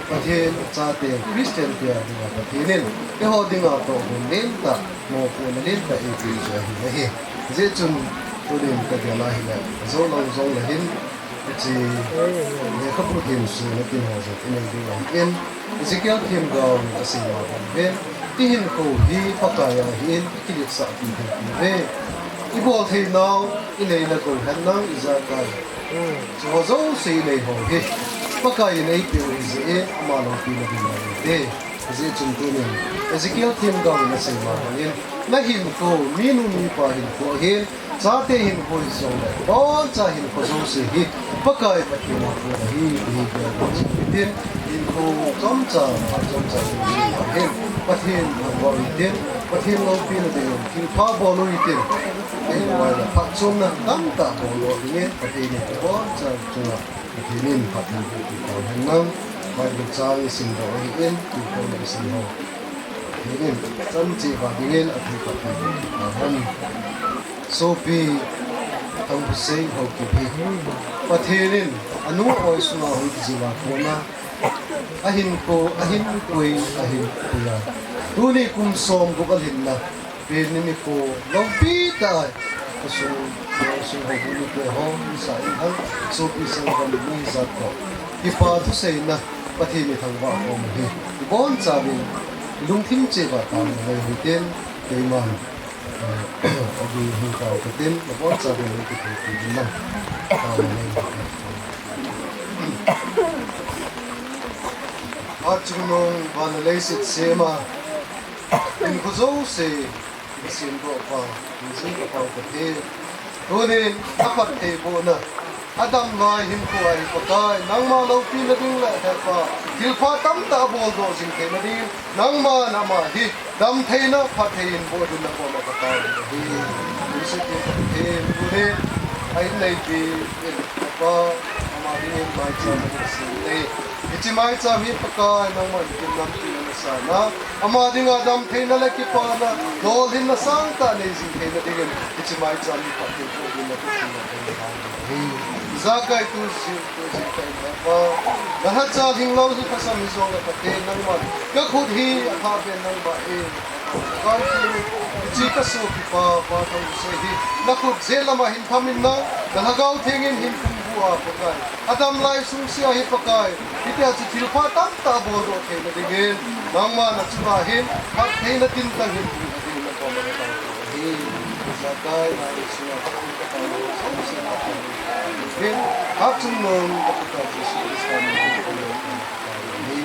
Pathen chate, Christian te a dinga Pathen in eiho dinga tohgon lentah, mopohna lentah eipeh chu ahi ahi. Hijeh chun tunin kagel a hile, ajou lang jongle hin, hiche lekhabu themsuhna tin ho jong inei diu ahin, Ezekiel themgao in asei ma bang hin, ihinkho hi Pakai a ahin, ikiletsahpi thei pouve. Ibol theinau, inei le gou hen lang, ijakai, chuho jouse inei ho hi Pakai in eipeh u ahijeh in, ama loupina ding ahi. Hijeh chun tunin Ezekiel themgao in asei ma bangin, nahinkho, minu mipa hinkho ahin, chate hinkho hijongle, boncha hinkho jouse hi Pakai Pathen a kon ahi, ti hi gel cheh hitin, hinkho chomcha, phat chomcha jouse ahin, Pathen thangvah u hitin, Pathen loupina dingin thilpha bol u hitin, ahilouleh phatchomna tamtah bol u dingin Pathen in ibonchauva chunga Pathen in phatthei boh peh tauhen lang. Bible chang isimdoh u ahin, tukhon isim ho Pathen in chan cheh uva dingin athei phatthei boh peh tauhen. Sopi Thangphusei Haokip hi Pathen in anu a oi sunga hung kijil a kona ahinkho, ahinkho, ahinkho a, tuni kum somgup alhinna pen nikho loupi tah a, asung, asung houbung mite ho, misa in hang, sopi sanggam mi jat toh kipa thuseina Pathen ithangvah khom u hi ibonchauvin lungthim cheh uva taona nei u hitin, keiman, eh, ading hung tao katin, nabonchauvin hung kithei peh uvin lang, taona nei u hitin. Hatchungnung vana leiset sema, hinkho jouse nasemdoh pa, hijing ka Pau Pathen, tunin aphattheibohna, adamlai hinkho a hi Pakai, nangma loupina ding le hepa, thilpha tamtah aboldoh jing theina dingin, nangman ama hi damtheina, phatthei in boh dingin nakoma katao u ahi. Leiset hi Pathen, tunin a-in neipi in hepa, ama dingin maicham ahin sem e. Hiche maicham hi Pakai, nangman kin lampi nasan a, ama dinga damtheina le kipana, lolhinna sangtah nei jing theina dingin, hiche maicham hi phatthei boh dingin nakoma katao u ahi. Ijakai tu jing, tu jing ka in hepa, nalhacha lhinglou hi kasam hijongle Pathen, nangman kakhut hi athah pen nangma ahi. Hiche kasopipa, Pa Thangphusei hi nakhut jet lama hin tham in lang, na Lhagao Theng in hin pumbu a Pakai, adamlai sungse a hi Pakai, hitia chu thilpha tamtah aboldoh theina dingin, nangman achunga hin phattheina tintang hin pui dingin nakoma katao u ahi. Ijakai nang sunga Pathen katao u, sungse Pathen, Hatchungnung ka Pakai Jesu Christa min in katao u ahi.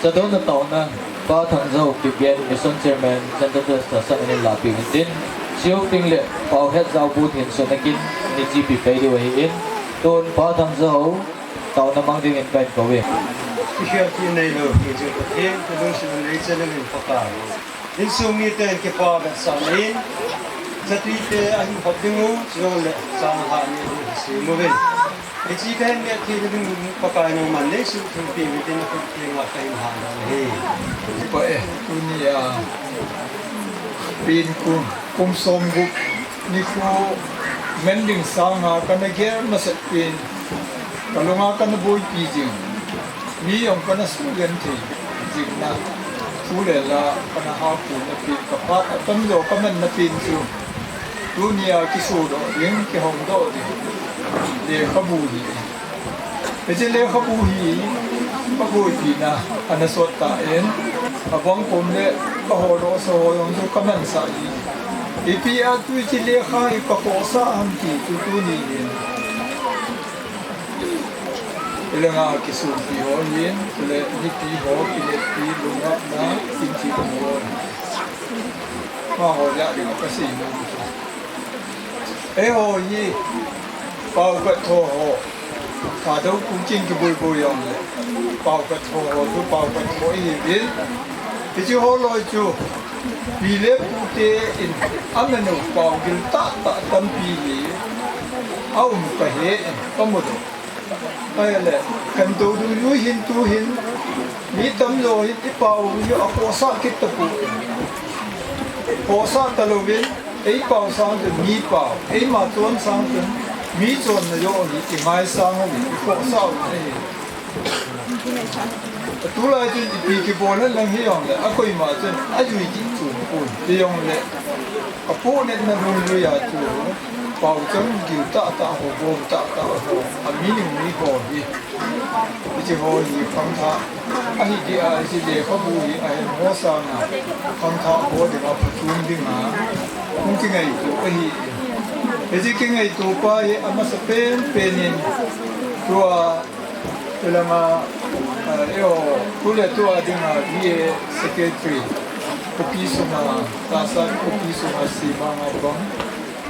Chadonna taona, Pa Thangjou Kipgen, Mission Chairman, Central Church tahsan in lahpeh u hitin, Chiu Ting le Pau Hetjao bu thinsun nakin, ni chipi pei diu ahin, tun Pa Thangjou taona mang dingin kahin kou e. Kikhelpi neilou, Pathen, kalungset in leiset a min Pakai. Insung miten kipa vetsahna in, chatuite ahin khop ding u, chule changlhah ni ding asem uvin. Hiche kahin neh theina ding u Pakai nangman neisuhthengpeh uvin tin nakhut thenga kahin hahdan ahi. Kipa e, tunia pen kum, kum somgup nikho man ding sanga kana gel masat pen, kalunga kana boipi jing, mi jong kana sugenthei jing na, thu le la kana haphuna pen, kaphat atamjo kamanna pen chu, tunia kisodoh ding, kihongdoh ding lekhabu hi. Hiche lekhabu hi kaboipina ana sot tan, abang kom le kaholosa ho jong chu kamansah in. Ipi a tu hiche lekha hi kakhohsah ham ti chu tuni hin ilanga kisonpi ho hin, chule mipi ho kineppi, lungngapna, kinchihna ho, amaho jah dinga kasei nom chu, eiho hi paokhat tho ho, Thadou Kuki in kiboiboi jongle, paokhat tho ho chu paokhat tho ihiuvin, hiche ho loi chu pi le pute in amanu pao gil tahtah tampi hi aum kahe in kamudoh. Ahile, khantou duidui hin tu hin, mi tamjo hin ipao u hi akhohsah kit tapoi. Khohsah talouvin, eipao sang chun mi pao, eima chon sang chun mi chonna joh hi ingaisang uvin, ikhohsah u ahi. Tulai chun ipi kibol hen lang hijongle, akoima chun ajui kit chom pon. Hijongle, apohnatna lungjuia chu, paocham gil tahtah ho, gom tahtah ho, a meaning mi ho hi, hiche ho hi khangthah ahi dia, hiche lekhabu hi ahin ho sanga khangthah ho dinga, phatchom dinga hung kingaito ahi. Hiche kingaito pa hi amasapen pen in tua, tulanga, ah, eiho, tu le tua dinga V A secretary, khopi sunga, tahsa khopi sunga semanga pang,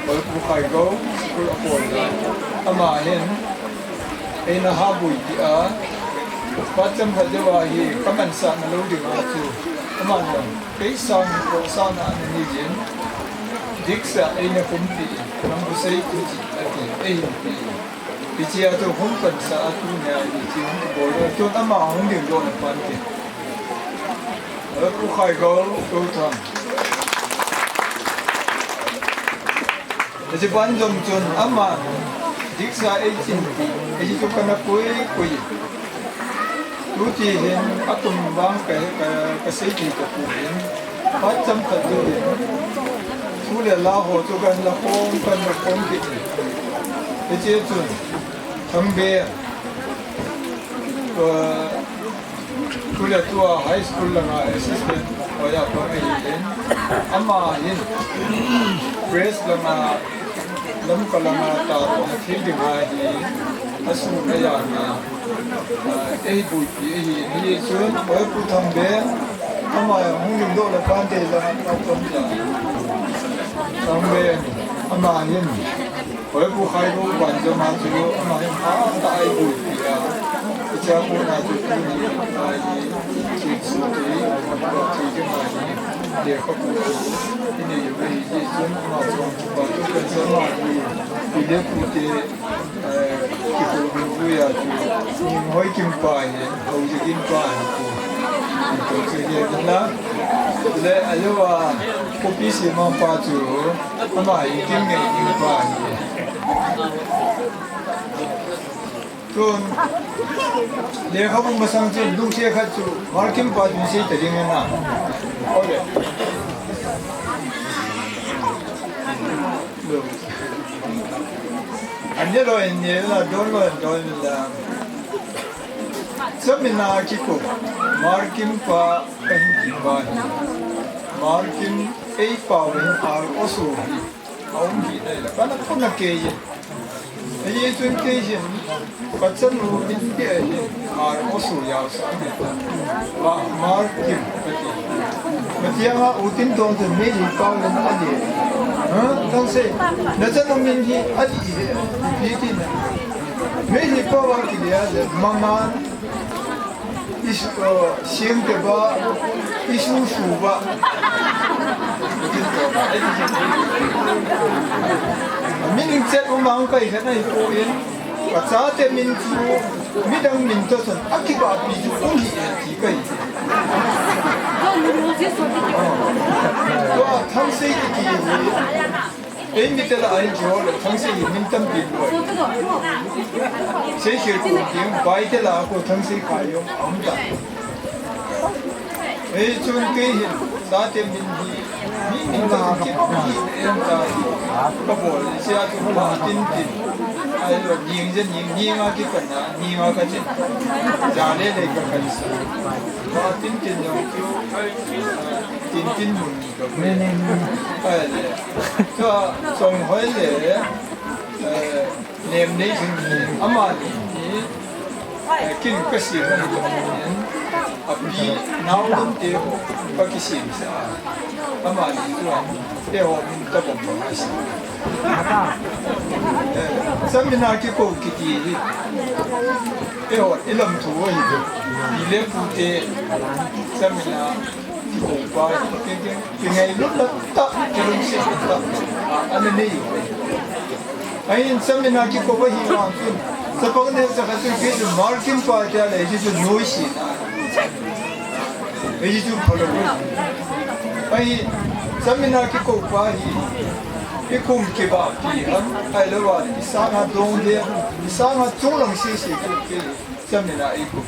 Hoipu Khaigou, school a pon lai. Ama hin, Eina ha boipi a, phat chomkhat jou a hi ka mansahna lou ding a chu, aman jong kei sang hi khohsahna ana nei jin, diksa eina khumpi in, nang bu sei tu chi ati, eihin pi. Hichea chu hung pansah a tunia hiche hung kibol lou, chun ama hung dingdoh na pan ke. Pu Khaigou, Pu Thang. Hiche ban jong chun ama diksa eichinpi, hiche chu kana koi koi. Tuti hin atum vang ka, ka, ka sei thei tapon, phat chomkhat jouvin thu le la ho chu kahin la khom, kahin la khom kit in. Hiche chun Thangben, uh, tu le tua high school langa assistant hoiya pang ahin, ama hin press langa, Lamka langa tah a thil ding ahi, asun ayan a, ah, eiboipi ahi, hichun, oi Pu Thangben, ama hung dingdoh le kante la, Thangben, ama hin, oi Pu Khaigou ban jong a chu, ama hin hatah a eiboipi a, hichea kona chu tuni, ah, hi, thil chu ti, thil ding ahi, lekhabu chu, inei u ahi, hichun, ama chu, pa chu, kan sa ma hi, pi le pu te, Eh, kikhohbul vui a chu, Ninghoi Kim pa hi, Haojikim pa hi, chu, chu chu hi, na. Le, alou a, copy sema pa chu, ama hi, Kimngeiding pa hi. Chun, lekhabu masang chu, lungset khat chu, Markim pa chu sei ta ding na. Ole. An ne lou in ne la, don lou in don la. Chamin a kikou, Markim pa kahin kipa hi. Markim ei pau hin ar osu hi. Aum hi nai la, kana kona kei. Hichun kei hin, ka chanu min pi ahi, ar osu yau sa ni ta. Wa, Markim, kati. Matianga u Tintong chun Meitei pau lam adi. Ha? Tang sei, na chanu min hi adi hi, pi ti na. Meitei pau a kilia le, Mangan, Isu, uh, Singteva, Isusuva. Min in chet um ang kai khat ahi poi. Ka chate min chu, midang min toh chun, akibahpi chu um hi e ti kai. Tua Thangsei kiti hi. Ei mi te lah a hin kihol le, Thangsei hi min tampi lou. Seikhel kho ding, Bai te lah a kho Thangsei kha jong aum ta. Ei chun kei hin, chate min hi, mi min ta kit hi, em ta hi, ka bol, sia chu pa tin tin. Ahilou, Ningje Ning, Ning a kipan na, Ning a ka chin. Ja le le ka kan sa. Pa tin tin jong chu, tin tin mun. Ai le. Chua, Chonghoi le, eh, Nemneijing hi, amani hi, eh, kin ka sim ahi jong in, api, naolum te ho, ka kisim sa. Amani chua, eiho min tabang bang ahi. Eh, Chamin a kikou kiti hi, eiho, i lam thu ahi jong. Pi le pu te, Chamin a kikou pa, kei, kei, kingailut na tah, kilungset na tah, a, ana nei u. Ahin Chamin a kikou ahi vang chun, chapang ne chakhat chun, kei chu Markim pa tia le, hichu noise na. Hichu phalou. Ahin Chamin a kikou pa hi, i kum kibahpi ham, ahilou a, i sanga dong de, i sanga chunglang sese chu kei, Chamin a i kum.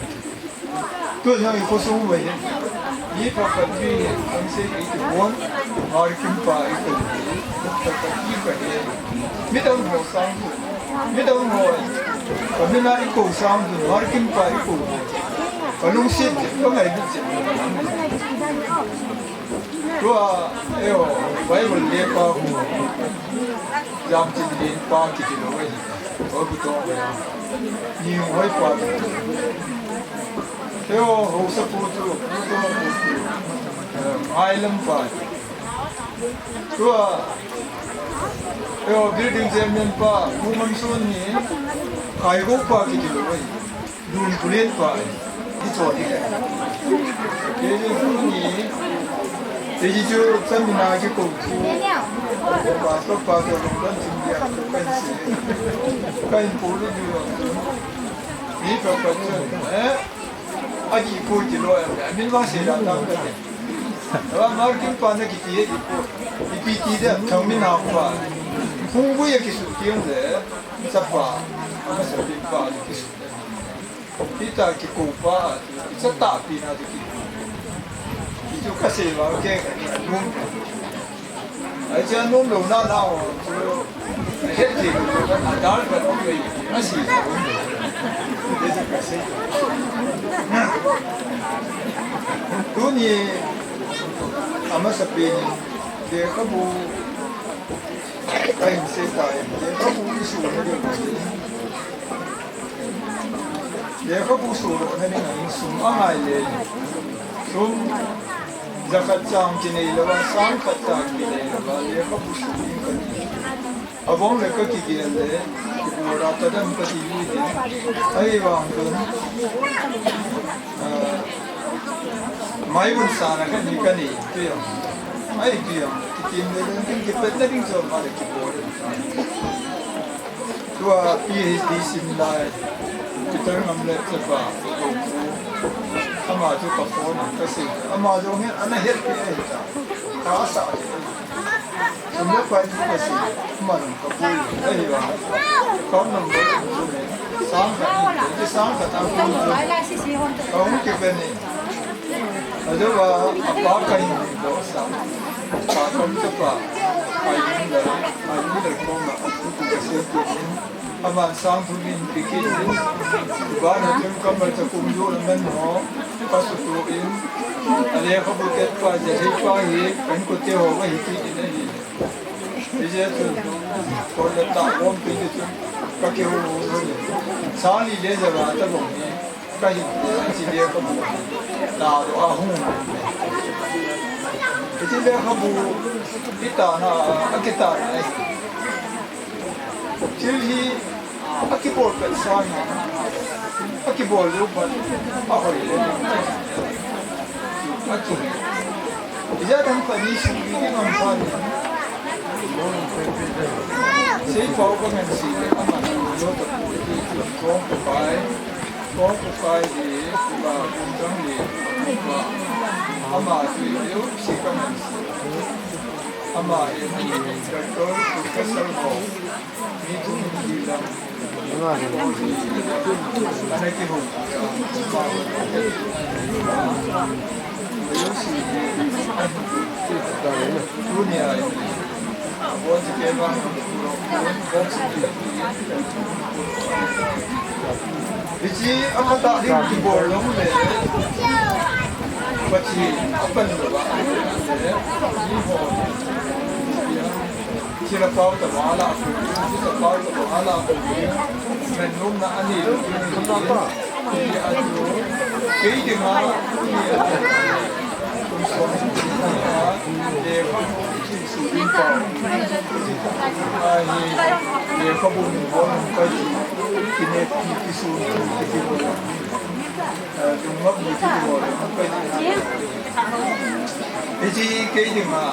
Tun jong i khosung uva hin, mi pakhat mi Thangsei i kibon, Markim pa i kou hi, pakhat i kahe. Midang ho sang, midang ho, ka min a i kou sang, Markim pa i kou. Ka lungset, ka ngailut. Tua, eiho, Bible le pa khu, Jamchinlen pa kiti lou ahi. Oi, Pu Tongvei. Ninghoi pa. Eiho, haosapu chu, Pu Tongvei. Eh, Ngailam pa. Tua, eiho, building chairman pa, Pu Mansun ni, Kaigo pa kiti lou ahi. Dun kulen pa ahi. Hicho ni ka. Kei chu tuni, kei chu chamina kikou chu. Pastor pa chu lungdon chin dia chu kahin sei. Kahin pu lu ju lo chu. Ni pa pa chu, eh? Agi pu ti lo em. Min vang sei la ta ka. Ava marking pa na kiti e ipu. Ipi ti de thang min ha pa. Phung bu ya kisu ti le. Chapa. Ama sa pin pa kisu. Hita kikou pa, cha tahpi na ti ki. Hichu kasei vang kei ka num. Ahi chu num lou na na o chu. Het ti lou na dal ka tu i. Asi. Hichu kasei. Tuni ama sa pin. Lekhabu. Kahin sei tai. Lekhabu isu na de. Lekhabu sudohna ding a hin sum angai le. Sum jakhat chang kinei louva, sang khat chang kinei louva, lekhabu su ding kati. Avang le kakigel le, kibol a tadem kati ding. Ahivang chun, ah, mai bun sana kani kani, tu jong. Ahi tu jong, kitim le, tin kipetna ding jong ma le kibol. Tua PhD sim lai, Peter Ngamlet chapa, ama chu ka phone a, kasei, ama jong hin ana het pi ahi ta, ka sa. Sum le pai chu kasei, ama jong ka bol, ahi va. Account number chu ne, sang khat, sang khat a phone chu, ka hung kipeh ni. Ajo va, apa kahin bol sa. Pa kam chapa, pai ni da, pai ni da ko ma, tu tu ka se tu ni. Aman sang thu min pi kit in. Vana chun kamal cha kum jo na men ho. Ka su tu in. Ale ka bu tet pa ja hi pa hi. Kan ko te ho va hi ti in ahi. Ije tu. Ko le ta bom pi tu. Ka ke ho ho ni. Sa li le ja va ta bom ni. Ka hi ti le ka bu. Ta do a hung. Ti le ka bu. Ita na, a kita na. Thil hi akibol pet sangin, akibol lou phat, ahoi le. Aki. Ijat ham khat ni sum ni ngam phat. Sei pau ka ngan sei le ama lo ta pu ti tu kong ko pai. Kong ko pai di ba kum dang di ba. Ama ti yo si ka ngan sei. Ama e ni doctor professor ho. Hiche a khat a ding kibol lou le. Pathen a pan lou va. Ni ho. Thil a pau tabang a la a pu, thil a pau tabang a la a pu, min nom na ani lo, ni a tu, kei ding a, ni a tu, kum som, ni a, le, kum su ding pau, a hi, le, ka bu ni bo, ka ji, ki ne, ki, ki su, ki, ki bo. Hiche kei dinga,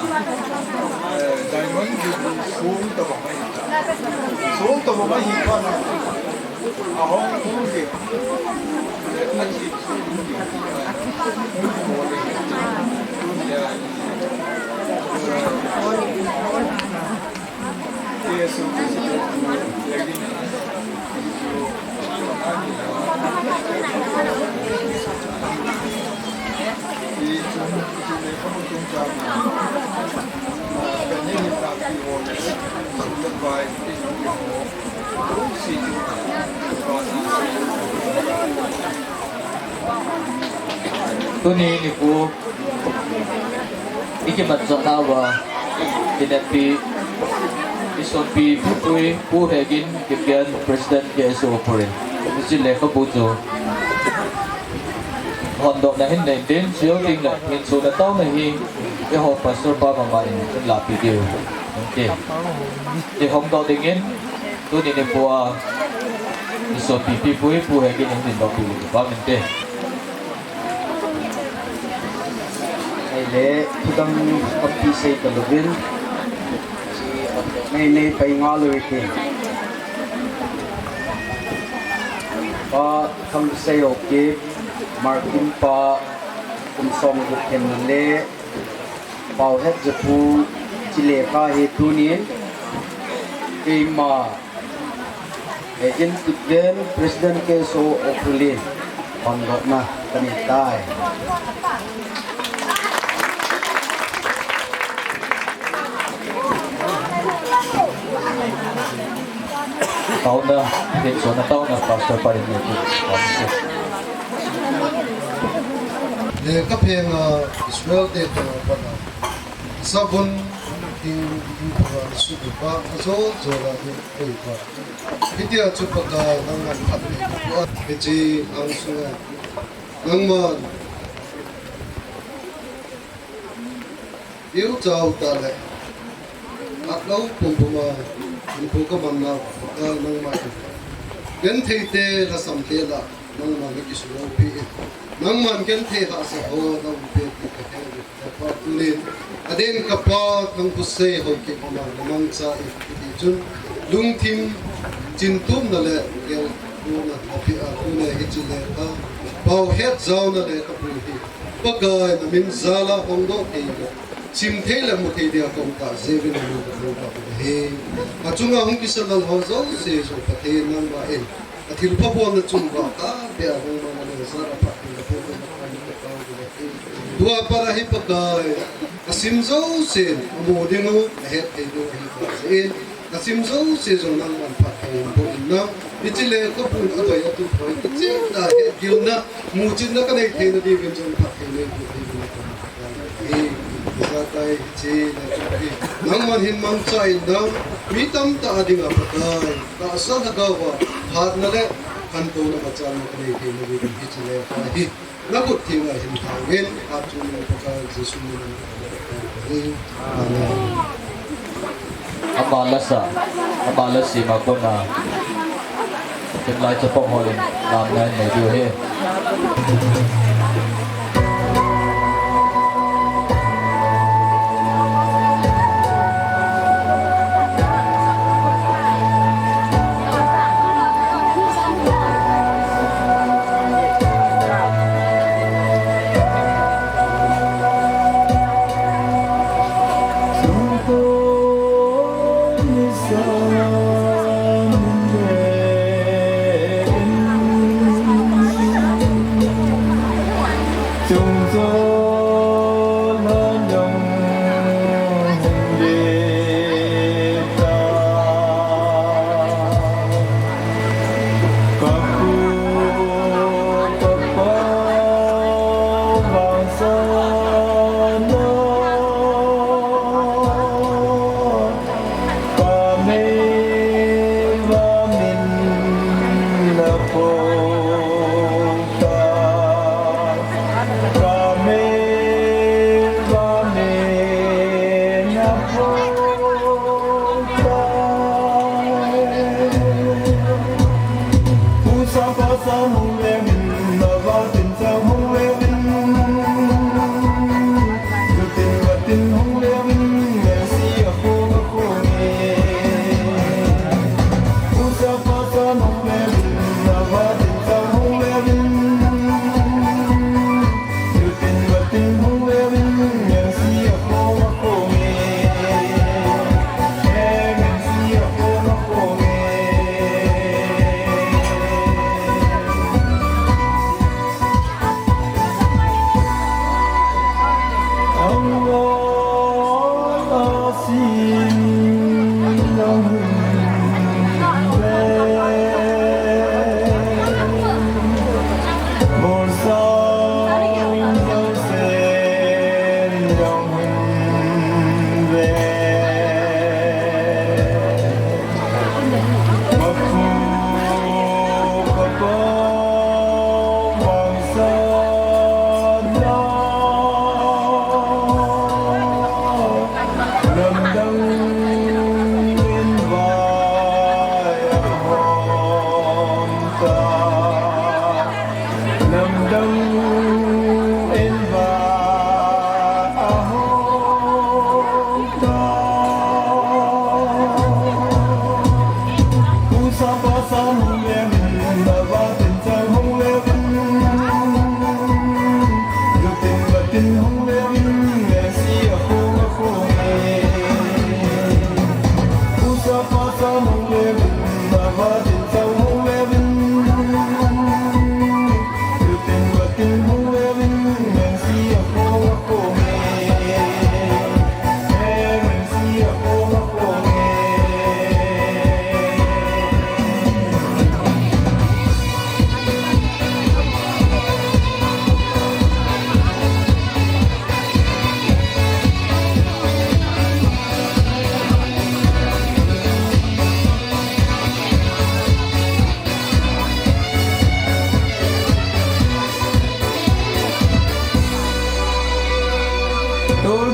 eh, diamond jubilee song tabang ahi. Song tabang ahi phat na. Ahung hung ding. Achi hung ding. Hung ding. Tuni nikho i kimat jot nauva, kineppi, i sonpi, Pu Tui, Pu Hegin, Kipgen, President K S O Ukhrul. Hiche lekhabu chu hondohna hin nei tin, chujou tengle, hinsona taona hi, eiho Pastor pa mama in, in lapi diu. Okay. Ti hondoh dingin, tuni nikho a, Sopi pi pu hi pu he kin in din ba pu pa min te. Ei le, thudang kapi sei ka lubin. Nei nei pai nga lu ri ki. Pa, kam sei o ki, Markin pa, kum som gup khen le, Pau het japu chile ka hi tunin keima, eh, in tutven President K S O Ukhrul in panlokna kani tai. Tauna, K S O na tauna, Pastor pa in ni tu. Le kaphenga Israel te to pana. Savun, king, king, pa, subu pa, ajo, jo la, ni, koi pa. Hitia chu Pakai, nangman phat ni, pa, hichi, ang sunga. Nangman, iu chau ta le. Atlo pum puma, in pu ka manna, Pakai, nangman. Genthei te, la sam te la, nangman, ni kisu lo pi. Nangman, genthei ha sa ho, nang pe, ti ka he, Kapa tunin, adin kapa thang kusei ho ki pama namang cha i ti chun, lungthim chintumna le gel tuna na pi a tuna hi chi le ka, pau het jauna le ka pu hi. Pakai na min jala hong do thei le, sim thei le mu thei dia kong ka jevin a mun ka kong ka pu hi. A chunga hong kisanal ho jo se jo Pathen nangma in. A thilpha bolna chung ba ka, pe a hung ma na le sa ra pa, pe a hung ma na le sa ra pa. Tua para hi Pakai, a sim jo sin, a mu ding u, a het thei ding u hi Pakai in, a sim jo sin jong nangman phat thei in bo in nang, i chi le ka pun a doi a tu thoi, i chi na het gil na, mu chin na ka nei thei na ding in jong phat thei nei bu thei in na ka. Hi, Pakai, chi, na, hi. Nangman hin mangcha in nang, mi tamtah a dinga Pakai, tahsa lhagao a, hatna le, khantouna machal na ka nei thei na ding hi chi le, hi. Na kut thenga hin thangin, a chu ni Pakai, Jesu min in, hi. Amen. Ama lasa, ama lasi ma kona. Ken lai chapang ho in, nam nai nei diu hi.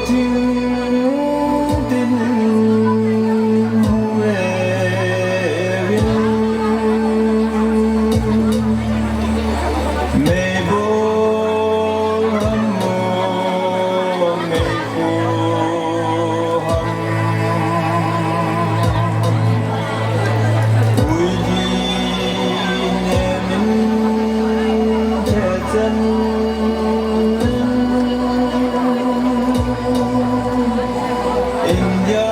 India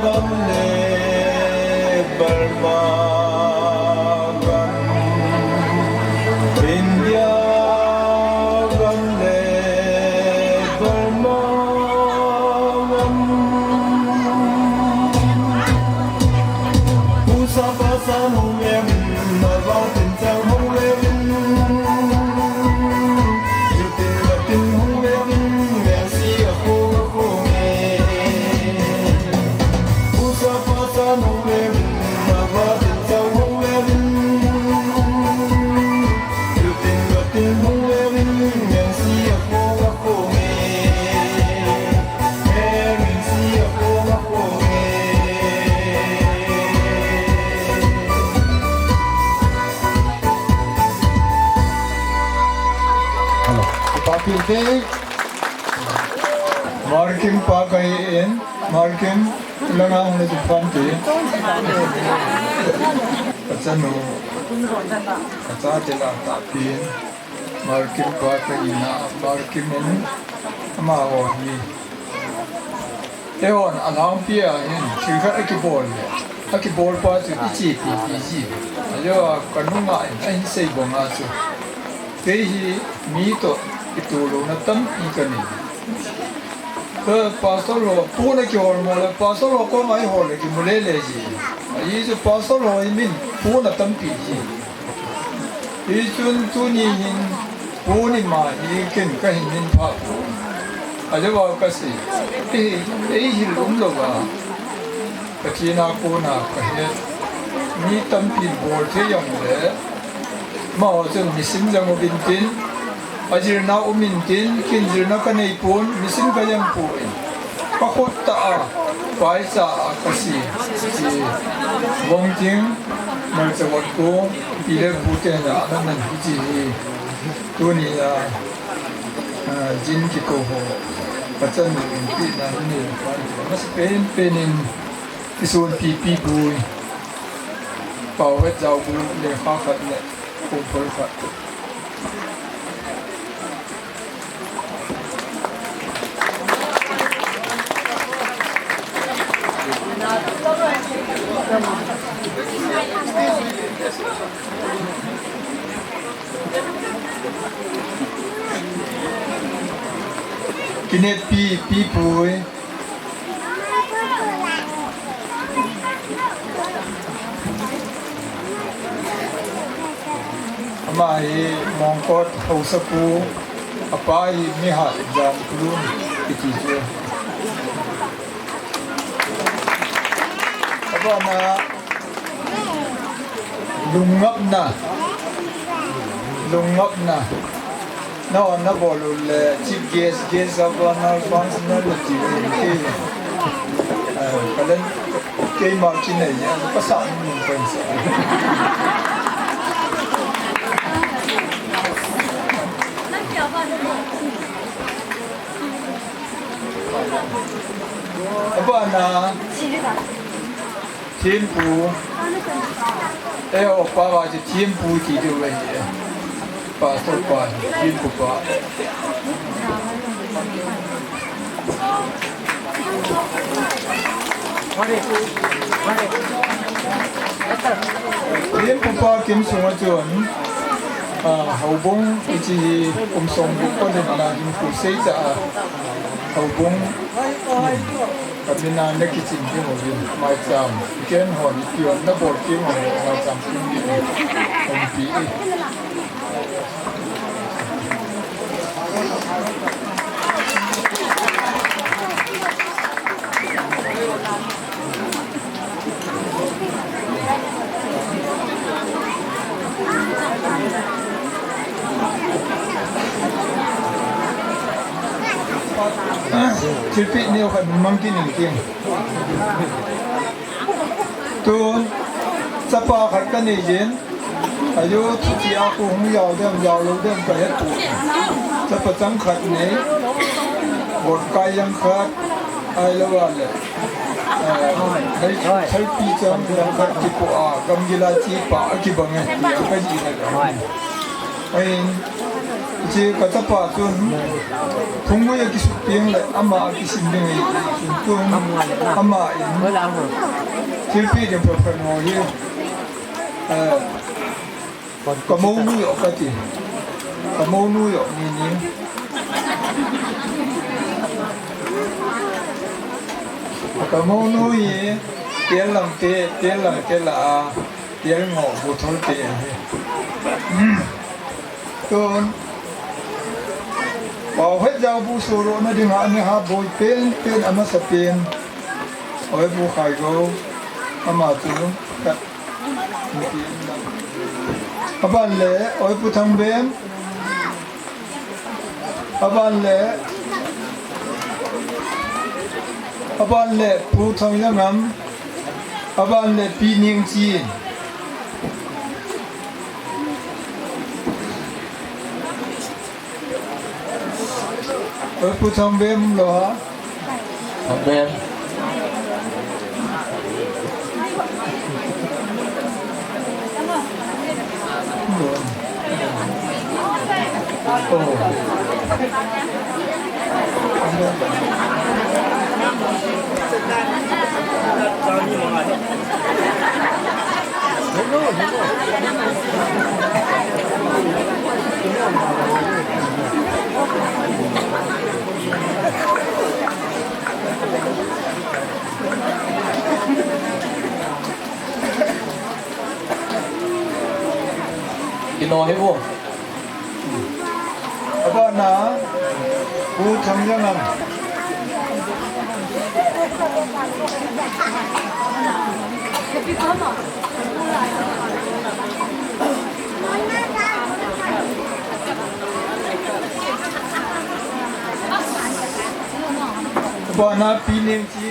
gam le Burma gam, India gam le Burma gam. Pusa pasa nu em, ma va tin chang hong le em. Hello. Papi, okay. Markim pa kahi in, Markim, langa hung le tu pam te. Kachanu, kacha te la ta pin, Markim pa kahi na, Markim in, ama ho ni. Eihon, alhangpi a hin, thil khat akibol le, akibol pa chu ichepi pi ji. Ajo a, kanunga in, ahin sei banga chu. Kei hi mi toh kitoh louna tampi kanei. Ka pastor ho, pon akihol mo le, pastor ho koma ihol le kimu lele ji. Ahi chu pastor ho hi min, pon atampi ji. Hichun tuni hin pon ima hi ken kahin min pha poi. Ajeh a kasei, ei, eihil umlouva, Pathen a kona kahet. Mi tampin bol thei jongle, amaho chun machine jong um intin, ajilna um intin, ken jilna kanei pon, machine kajang poi. Kakhut tah a, paicha a kasem, ti, Vongting, Malcha Votku, pi le pu tena, ana nan hiti hi, tunia, ah, jin kikou ho, pachan ni pi na ni pan, masapen pen in, kisonpi Pi Bui, Pau Vet Jao Bui, lekha khat le, kumpul khat. Kinetpi, Pi Pui. Ama hi Mongkot Haosapu, apa hi Mihat Jamkulun kiti chu. Abana, Lungngapna. Lungngapna. Nahon nabol u le chief guest, guest of honor, functional na ti u le kei. Eh, kalen, keima kinei a, pasal nung pen sa. Abana. Thempu. Eh, opa va chu Thempu ti diu ahi. Pastor pa, Thempu pa. Thempu pa kin sunga chun, ah, houbung hiche hi kum som gup pa lhinna hin kum sei cha a houbung. Ka min a na kichim ding uvin, maicham, ken hon, pion na bol ding uvin, maicham kin ding uvin, hon pi e. Thilpeh neo khat mang kit ing keng. Tun, chapa khat kanei jin. Ajo, thuchia kahung jao dem, jao lou dem kahet poi. Chapa chang khat nei. Botkai jang khat. Ahilou le. Eh, thei, theipi chang jang khat kipo a, gamgi la chi pa kibang e, tia kaji le. Ahin, hiche ka chapa chun, phunggui a kisut peng le, ama a kisim ding ahi, chun tun, ama in, thilpeh ding phat phat ho hi, eh, ka mounu joh kati, ka mounu joh ni ni. Ka mounu hi, tel lang te, tel lang te la a, tel ngoh bu thol te ahi. Tun, pau het jao bu solo na ding a, ani ha boi pen pen amasa pen. Oi bu khai go, ama chu, ka, aban le, oi bu thang ben, aban le, aban le, pu thang jangam, aban le, pi ning chi. Oi, pu thang bem lo ha. Thang bem. Oh. Kino hi vo. Abana, Pu Thangjangam. Abana, Pi Nengchi.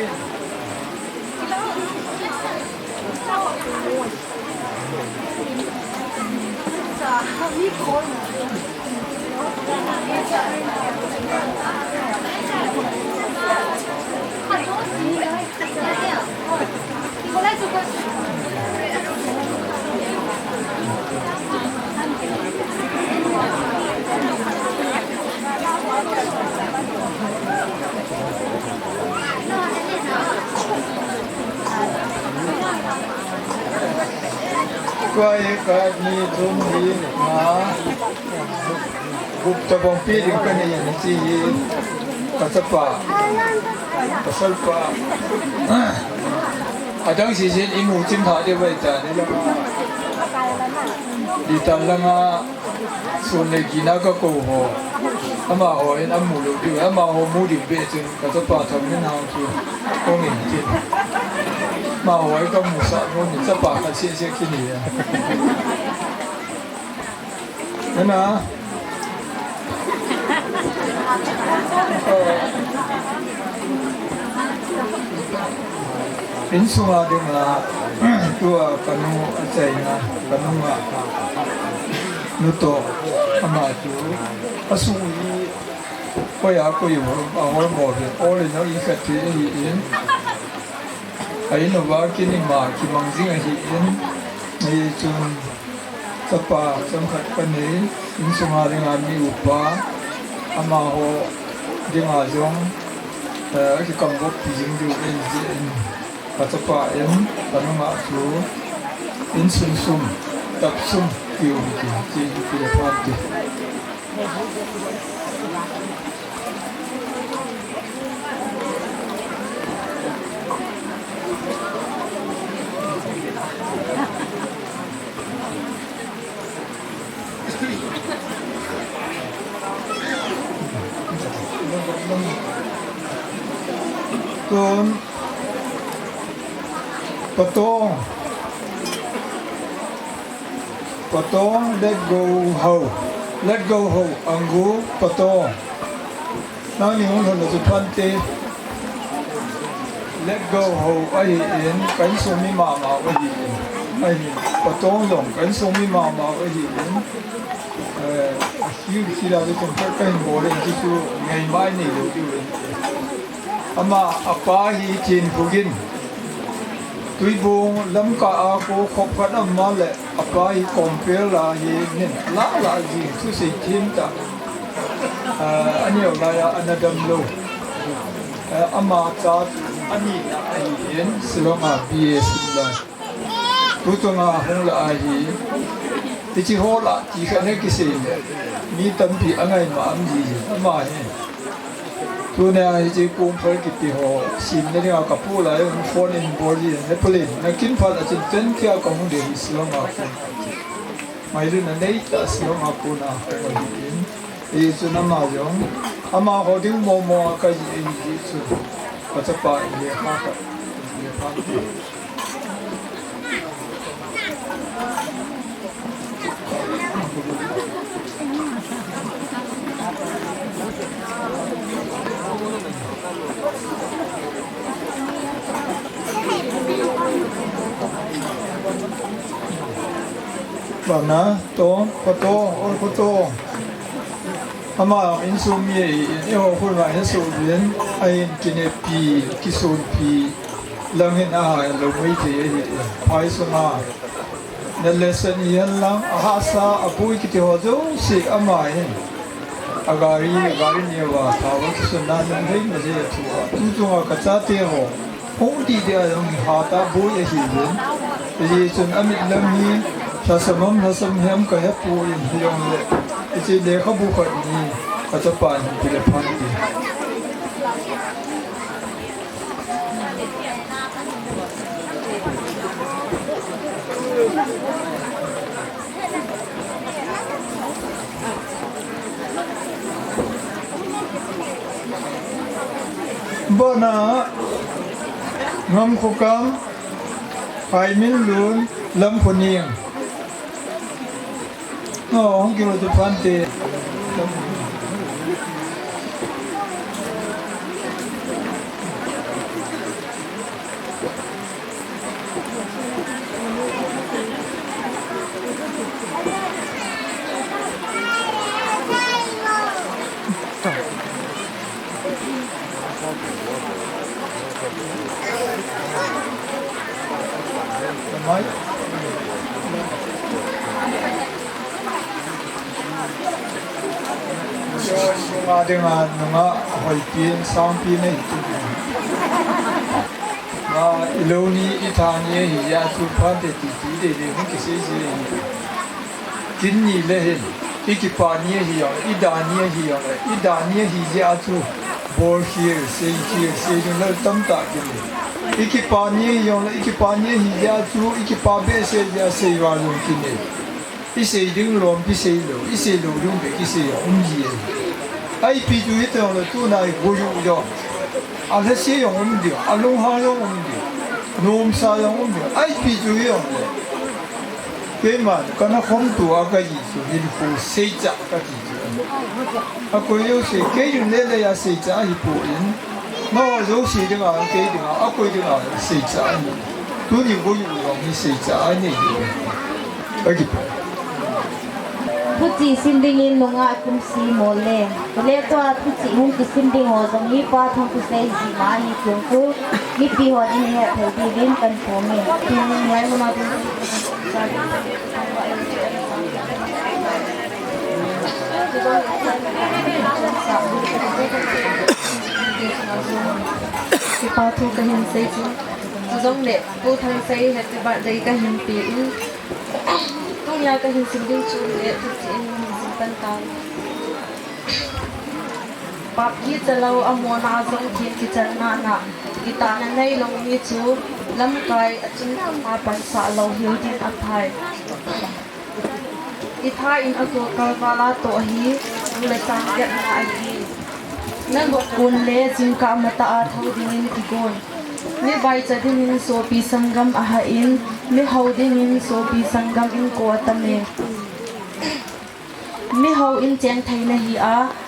Koi khat ni thum li nga gup tabang pi ding kanei in hiche hi ka chapa, ka salpa. Adang sijin imu chim tha ding vai ta ni langa, di tan langa. Sun le gina ka kou ho. Amaho in amu lou diu, amaho mu diu be chun, ka chapa thang min hang chu. Kong in ti. Amaho ai ka mu sa mo ni chapa khat seh seh kini a. Ana. Insunga dinga, tua kanu achaina, kanu nga, nu toh, ama chu, asu hi, koi a koi u, ahol mo hi, all in all, i khat hi, hi in, a in uva, kinima, kimang jing ahi in, hichun, Chapa changkhat kanei, insunga dinga mi upa, amaho dinga jong, eh, kikam vop pi jing diu ahi jeh in, ka chapa in, ka nunga chu, insun sum, tap sum, tiu hiti, ti hiti le phan ti. Tun, patong, patong, let go ho, let go ho, anggu, patong. Nangni hung lhun le chu phante. Let go ho ahi in, ka insung mi mama ahi in. Ahi, Patong jong ka insung mi mama ahi in. Eh, a hiu sila chu tum ka hin bol in, chu chu ngai mai nei lou diu in. Ama, apa hi Thinphugin. Tuibong Lamka a ko khop khat ama le, apa hi Kompel a hi nin la la ji, thusei thim ta. Ah, aneo lai a ana dam lou. Ah, ama cha anina ahi in, Shillong a B A sim lai. Tuchung a hung la ahi. Hichi ho la, ti khat nei kisei le. Mi tampi angai ma am ji, ama hi. Tunia hiche Kongphal kiti ho simna dinga kapu lai in phone in bol in, he Pu Lim, na kin phat a chun ten kia ka hung ding Shillong a kon. Ngailutna nei tah Shillong a kon a hung ding. Hichun ama jong, ama ho ding momo a kaji in hichun. Ka chapa in le ha ka, le ha ka. Bana, to, koto, or koto. Ama insung mi, eiho khun ngai na so bien, a in kinepi, kisunpi, lang in a hai lo mai thei ahi, phai sunga. Na lesson i hen lang, a hahsa, a pui kiti ho jouse ama hin. A gari, gari neo a, thao a kisun na nung hei ma je a thu a. Tuchung a ka chate ho. Hung di dia jong hi hat a boi ahi in. Hichun a mit lam hi, lhasam am, lhasam hiam ka he poi in hi jong le. Hiche lekhabu khat ni, ka chapa in ti le phan ti. Bona, Ngamkhokam, Paiminlun, Lamkhoning. Oh, hung kilo tu phante. Nunga dinga, nunga hoipi, sangpi nei tu. Nga, i lou ni, i tha ni ahi jeh a chu phante ti ti dei dei hung kisei ji ahi. Kin ni le hin, i kipa ni ahi jong, i da ni ahi jong le, i da ni ahi jeh a chu bol khel, sei khel, sei ding le tamtah kin ni. I kipa ni ahi jong le, i kipa ni ahi jeh a chu, i kipa behseh jeh a sei val jong kin ni. I sei ding lom kisei lou, i sei lou ding beh kisei a um ji e. Ipi chu hita jong le tuna i go u jong. A lhase jong um ding, a lunghang jong um ding, nomsa jong um ding. Ipi chu hi jong le. Keiman, kana khom tu a kaji chu hinkho seicha kati chu. A koi jouse, kei jong le le a seicha ahipoi. Nangho jouse dinga, kei dinga, a koi dinga seicha ahi. Tuni go u jong hi seicha ahi nei. Akipa. Thuchih sim dingin nungah kum si mo le. Kule tua thuchih hung kisim ding ho jong hi Pa Thangkhosei jima hi chung chu mipi hon in he thei diuvin kan thum e. Tun ngai muna ding. Kipa thu kahin sei chu. Chujong le Pu Thangsei happy birthday kahin pe in. Tunia kahin sim ding chu le thuchih in hin sim pan tau. Pap kichalou a mona a jong thim kichan nana, kitahna neilou mi chu lamkai a chun a pansah lou hel ding aphai. I tha in a kol kalval a toh hi, nung le chang giatna ahi. Na got kun le jingkah matah a thou dingin kigon. Mi vaicha dingin sopi sanggam a hah in, mi hou dingin sopi sanggam in ko a tam e. Mi hou in cheng thei na hi a,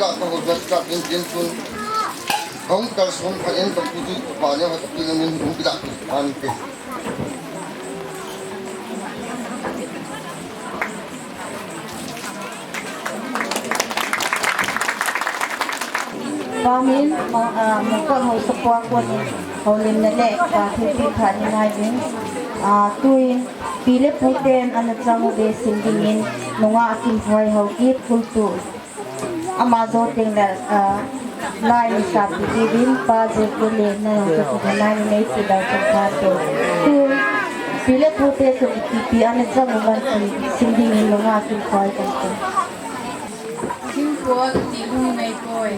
Ka ka ho jat ka tin tin tun. Hong ka som ka en ka pu tu pa ne ha ka tin min hong ki da an ke. Pamin, mo, ah, mongkot haosapu a konin houlimna le kathilpeh phat ni ngai ding. Ah, tuin, pi le pu ten ana chang uve sim dingin, nungah Kimkhoi Haokip, kultu. Ama jou teng le, ah, lai ni sapi ti din, pa J K Len, na nung ka ku na ni nei ti dau chang pha to. Tu, pi le pu te chu ipi pi ana chang u man ti sim dingin, nungah Kimkhoi kan te. Thingpol ti lung nei poi.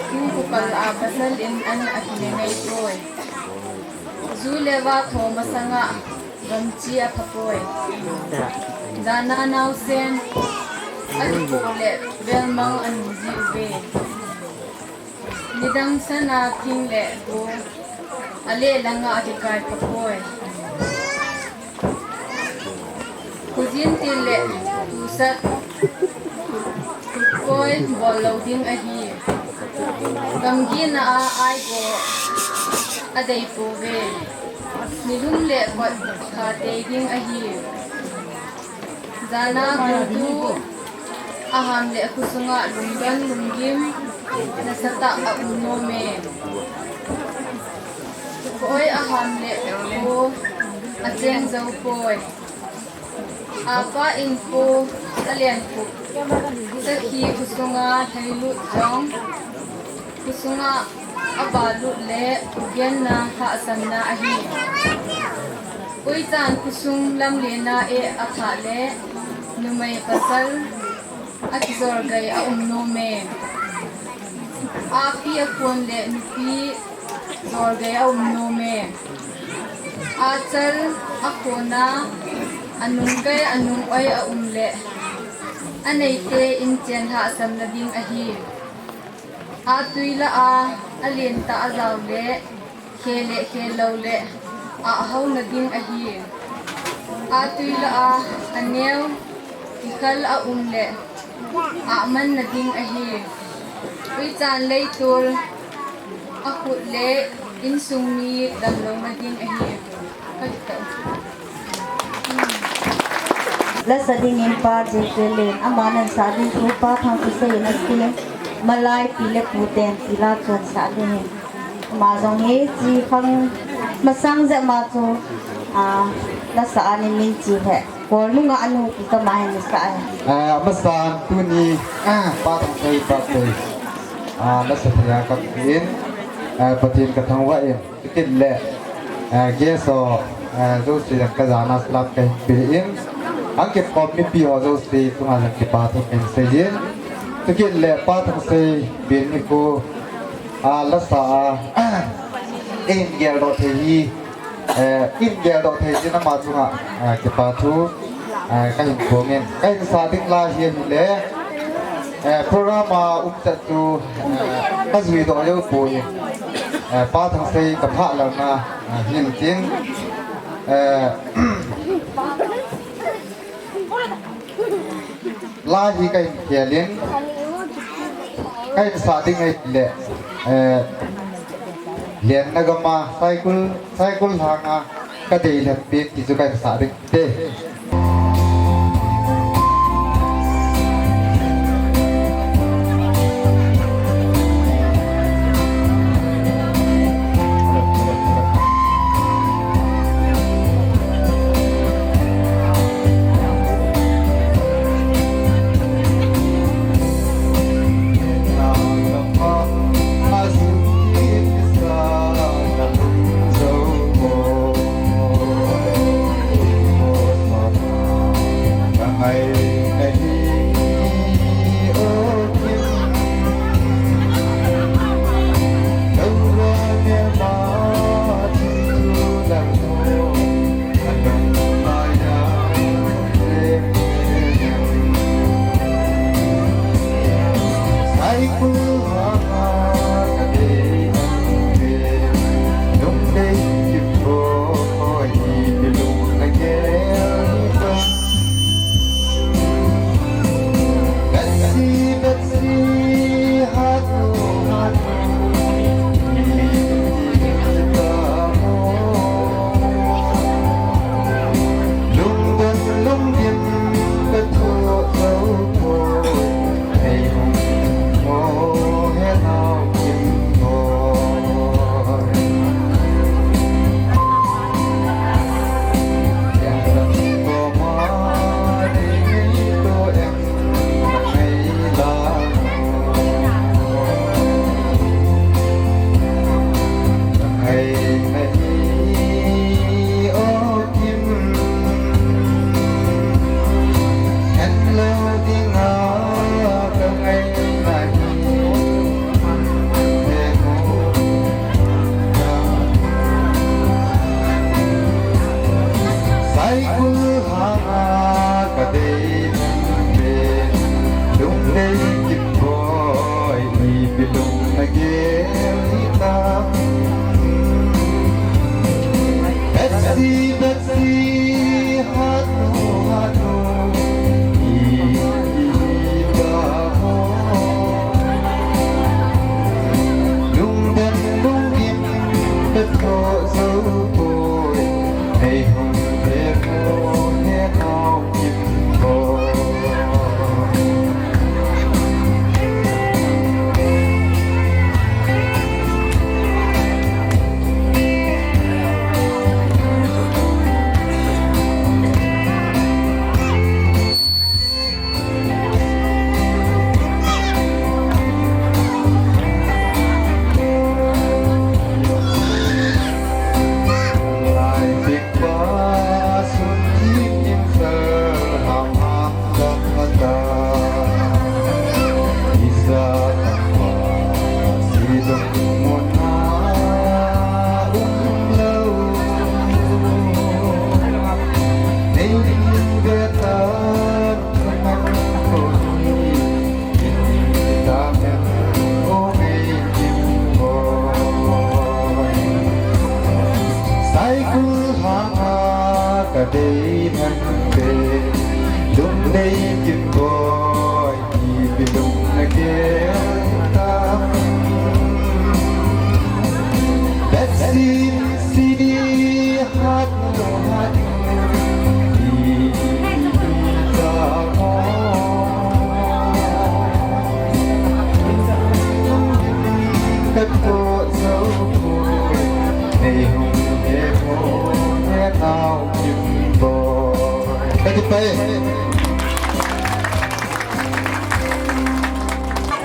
Thingpol a pasal in an a kine nei poi. Ju le va tho masanga gamchi a pha poi. Jana naosen a kipo le velmang a nung ji uve. Nidang sana thing le go a le langa a kikai pha poi. Khojin til le tusat koi bol lou ding ahi. Gamgina a aigo a dei pouve. Nilum le kot kha tei ding ahi. Jana gultu a ham le khosunga lungdon lunggim nasatah a um nom e. Koi a ham le ko a cheng jou poi. Apa in ko a len ko. Sakhi khosunga theilut jong. Khosunga a balut le ugenna hahsamna ahi. Uichan khosung lamlena e a thah le numei pasal a kijol gei a um nom e. Api a khon le nupi jol gei a um nom e. Achal a khona a nung gei a nung oi a um le a neite in chen hahsamna ding ahi. Atui la a, a lentah a jao le, khe le khe lou le, a hou na ding ahi. Atui la a, a neo, kikhal a um le, a man na ding ahi. Uichan leitol, a khut le, insung mi dam lou na ding ahi. Ka kit tau. Lasa dingin Pa J K Len, ama nan sa ding thu Pa Thangkisei in asim, malai pi le pu ten ti la chon sa dingin. Ama jong hi chi khang masang jeh ma chu, a, lasa a ni min chi he. Kol nunga anu ti ka ma he ni sa he. A, masan tuni, a, Pa Thangkisei birthday. A, lasa thei a ka in, a, Pathen ka thangvah in. Chukit le, eh, guest ho, eh, jouse jong ka jana salam kahin pe in. Ahung kikhom mipi ho jouse chunga jong kipa thu kahin sei in. Chukit le Pa Thangkisei bin nikho, ah, lasa a, ah, in geldoh thei hi, eh, in geldoh thei in ama chunga, ah, kipa thu, ah, kahin phong in. Kahin sa ding la hi ahile, Eh, program a um chet chu, eh, ka jui doh leu poi. Eh, Pa Thangkisei ka phah lou na, eh, hin tin. Eh, la hi kahin khel in. Kahin sa ding ahile, eh, Lian na gam a, Saikul, Saikul lhang a, ka dei lhep pen ti chu kahin sa ding. Te.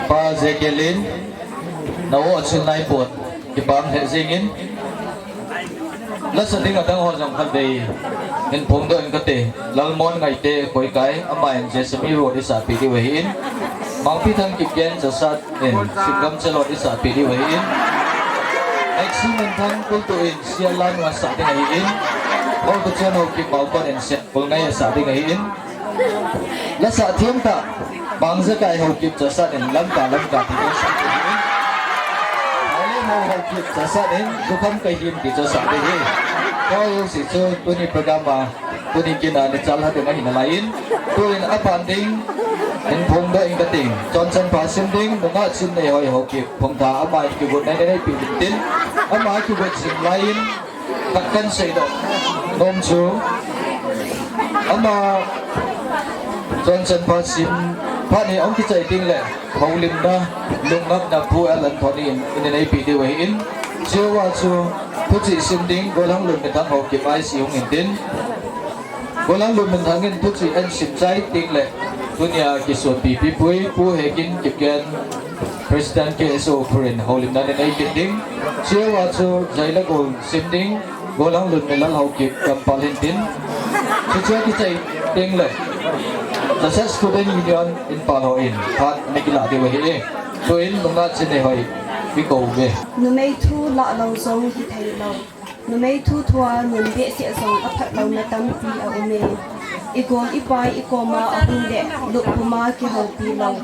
Pa Zekelin, na o chin nai pot, kipah lheh jingin. Lasa ding adang ho jong khat vei hin phongdoh in kate, Lalmon Ngaite Koikai, ama in Jessamy Road isahpeh diu ahin. Mangpithan Kipgen Josat in Simgam Chalot isahpeh diu ahin. Maxi Minthang Kultu in Sialan asah ding ahin. Hol Kuchen Haokip Maokon in Siakul ngai asah ding ahin. Lasa thiam tah, Mangjakai Haokip Josat in Lamka Lamka ti asah ding ahin. Ailemo Haokip Josat in Jukham Kahim ti asah ding ahi. Koi jouse chu tuni program a, tuni kin a nachal ha ding ahi nalai in. Tuin aban ding hin phongdoh in kate, Chonchen Phasim ding, Nungah Chinneihoi Haokip, Phongtha, ama in kigot nai neipe ding tin, ama kigot jing lai in, khat kan seidoh nom chu, ama Chonchen Phasim phat hi ahung kichai ding le, houlimna, lungnopna Pu L Anthony in, in neipe diu ahin, chua chu, thuchih sim ding, Golhang Lunminthang Haokip I C hung in tin, Golhang Lunminthang in thuchih ahin sim chai ding le, tunia kisonpipi pui, Pu Hekin Kipgen, President K S O Ukhrul in houlimna nei kit ding. Chua chu Jailagol sim ding, Golhang Lunminlal Haokip Kampal hin tin. Chuche kichai ding le, Josat Student Union in pal ho in phat ana kilah diu ahi. Tuin Nungah Chinneihoi kikou uve. Numei thu lah lou jong hithei lou. Numei thu thua nun behseh jong aphat louna tampi aum e. Igol ipai ikoma ahung le, lup puma kihoupi lou,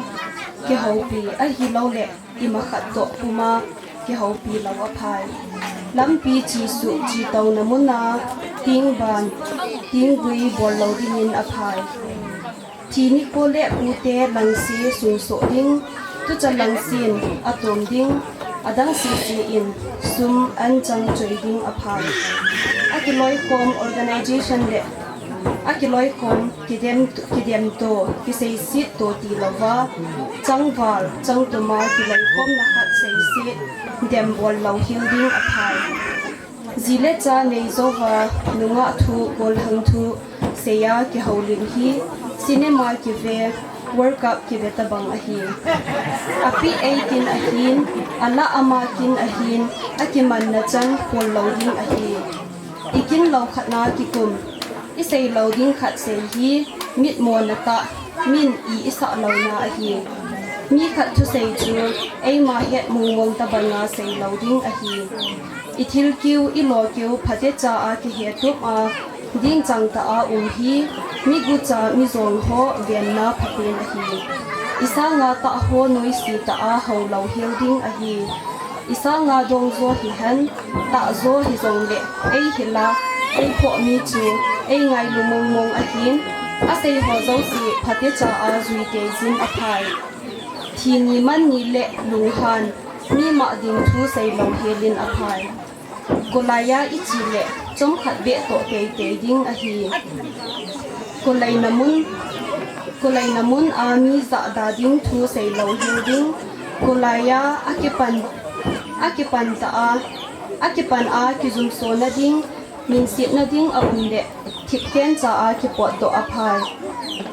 kihoupi ahilou le, imakhat toh puma kihoupi lou aphai. Lampi chesuh chetouna muna, tingban, tinggui bol lou dingin aphai. Thi nikho le pute langse sungsoh ding, tucha langsen atom ding, adang sese in sum anchang choi ding aphai. Akiloikhom organization le akiloikhom kidem, kidemto, kiseisetto tilouva, changval, changtuma kiloikhomna khat seiset, dembol louhel ding aphai. Ji le cha neijouva, nungah thu, golhang thu, seiya kihoulim hi, cinema kive, World Cup kive tabang ahi. Apeh ei kin ahin, alah ama kin ahin, akimanna chan pol lou ding ahi. Ikin lou khatna kikum, isei lou ding khat sei hi, mitmona tah, min i isah louna ahi. Mi khat thusei chu, eima het mongmong tabanga sei lou ding ahi. Ithilkeu, ilokeu, phatecha a kihetup a, dingchang tah a um hi, migucha, mijong ho, venna phapen ahi. Isanga tah ho, noise tah a, hou louhel ding ahi. Isanga dongjo hihen, tahjo hijongle, eihila, Eiphoh mi chu eingailu mongmong ahin, asei ho jouse phatecha a jui teijin aphai. Thi ni man ni le lunghan, mi mah ding thu sei lou helin aphai. Kolaiya ichi le chomkhat beh toh teitei ding ahi. Kolaina mun, kolaina mun a mi jahda ding thu sei lou hel ding. Kolaiya akipan, akipan ta a, akipan a kijumsona ding, minsetna ding aum le, thipkeng cha a kipotdoh aphai.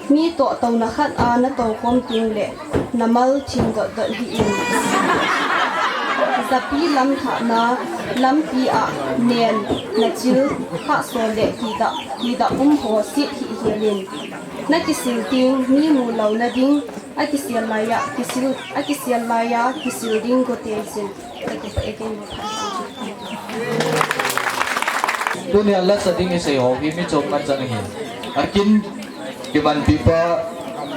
Mi toh touna khat a natou khom teng le, namal thing dotdot hih in. Japi lamthahna lampi a nen, nachil, hahso le kidah, kidah um ho set hih helin. Nakisil teng mi mu louna ding, akisel laiya, kisil, akisel laiya, kisil ding go teijin. Tunia lasa ding isei ho hi mi chom ngan chang hi. Akin kimanpi pa,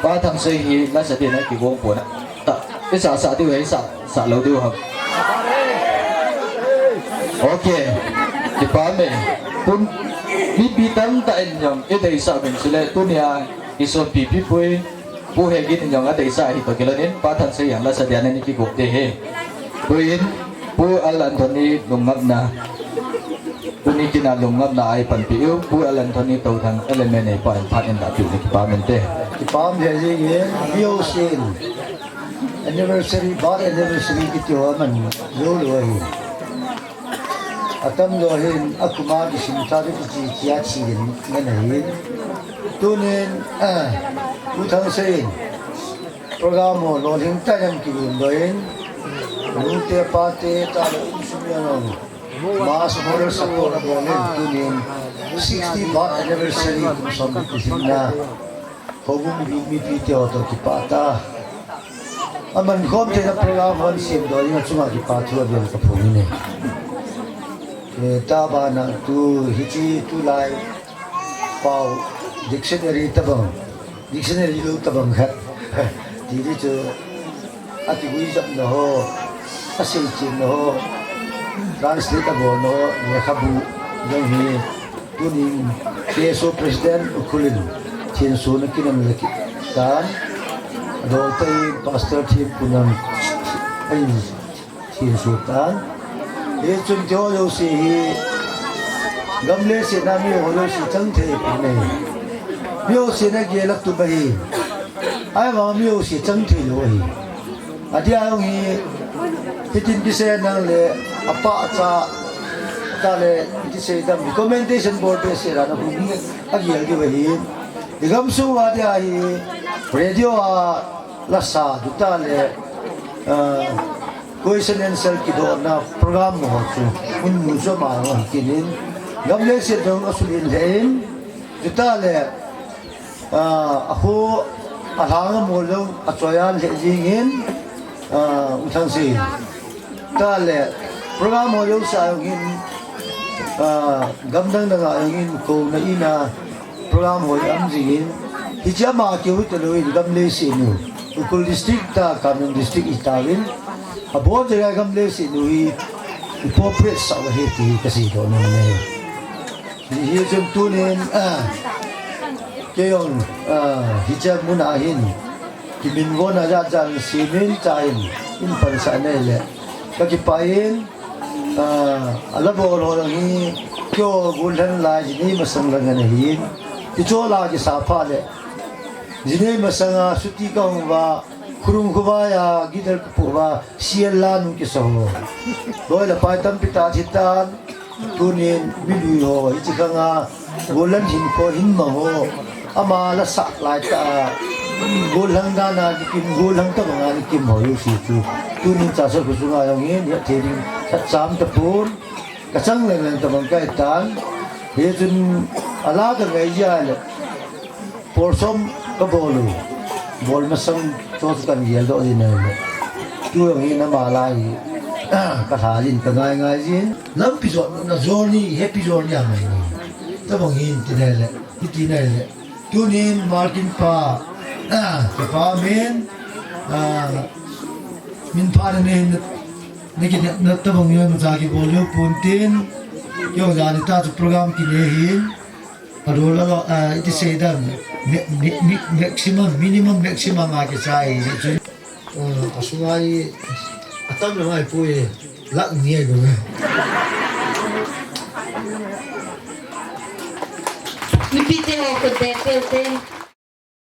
Pa Thangsei hi lasa ding a kigong pon a. Ta, isah sah diu, isah sah lou diu ham. Okay. Kipah e. Tun, mipi tamtah in jong ideisah uvin chule, tunia isonpipi pui. Pu Hegin in jong adeisah ahi toh kilhonin, Pa Thangsei jong lasa dia ana kigong ding ahi. Tuin, Pu Al Anthony lungngapna, tuni kin a lungngapna a eipanpi u, Pu Al Anthony Touthang L M A in eipah in phat in lahpeh in kipah mente. Kipah e, Hegin, mi jousen anniversary, birth anniversary kiti ho aman jou lou ahi. Atamjo hin akum a kisim tha ding kichi chia chi din ngen ahin. Tunin, ah, Pu Thangsei in program ho lolhing tah in kium doh in, nute pate tale um sum jong mass moral support abol in, tunin sixty birth anniversary kum som kiti hin na. Houbung mi, mipi te ho toh kipah tah a, aman khom theina program hon semdoh ding a chunga kipathu avel kaphong in e. Eh, tabang a tu, hiche tulai pao dictionary tabang, dictionary lou tabang khat ti ding chu, akiguijopna ho, aseichenna ho, translate abolna ho, lekhabu jong hi, tunin K S O President Ukhrul in thensona kinan le kit tan, adol tah in Pastor Thempu in thenso tan. Hichun keiho jouse hi gam leiset a miho jouse chang thei ahi. Miho jouse in agel a tup ahi. Ahivang miho jouse chang thei lou ahi. Adia jong hi, hitin kisei nang le, apahcha, tale, kisei dam, recommendation bol behseh dan a hung hi, agel diu ahi. I gamsung uva dia hi, radio a lasa, chutale, ah, question answer kidohna program ho chu, mun mun chu ama jong ahi kit in, gam leiset jong asul in lheh in, chutale, Ah, akho, alhang amol jong achoi a lheh jing in, ah, U Thangsei. Tale, program ho jouse a jong hin, ah, gam dang dang a jong hin, kouna ina program ho hi aum jing in, hiche ama keu hita lou in, gam leiset nu, Ukhrul District tah, Kamjong District itauvin, abon jeh a gam leiset nu hi, i appropriate sah u ahi ti kaseidoh nom e. Hichun tunin, ah, kei jong, ah, hiche mun a hin, kiminvon a jat jat in semin, cha in, in pansah nei le. Kakipah in, ah, ala bol ho jong hi, keiho gollhang lai, jinei masang lang ana hin, kichol a kisa phat le. Jinei masang a, chuti kahung uva, khurung khuvai a, guitar kapu uva, sial la nung kisa ho. Loi le pai tampi tah thi tan, Tunin milui ho, hiche khang a, gollhang hinkho hin mang ho, ama la sah lai tah a, gollhang dan a kikim, gollhang tabang a kikim ho jouse chu. Tunin Chassad khosunga jong hin, hetthei ding khat cham tapon, kachang leng leng tabang kahi tan. Hichun, ala kangai jeh a le, Por som kabol u. Bol masang chu chu kan geldoh jin ahi. Tu jong hi nama lai hi. Ka lha jin ka ngai ngai jin. Lampi jotna journey, happy journey a mai ni. Tabang hin ti nai le, hi ti nai le. Tunin Martin pa, ah, ka pa min, ah, min pha na nen, na ki na tabang jong cha kibol jong pon tin. Jong jani ta chu program kine hin. Alo la lo, ah, iti sei dan. Mi-, mi-, mi-, maximum, minimum, maximum a kichai hi chu. Ah, asunga hi, atam le mai pui, lakh ni ai lo. Mipite ho khut be teute.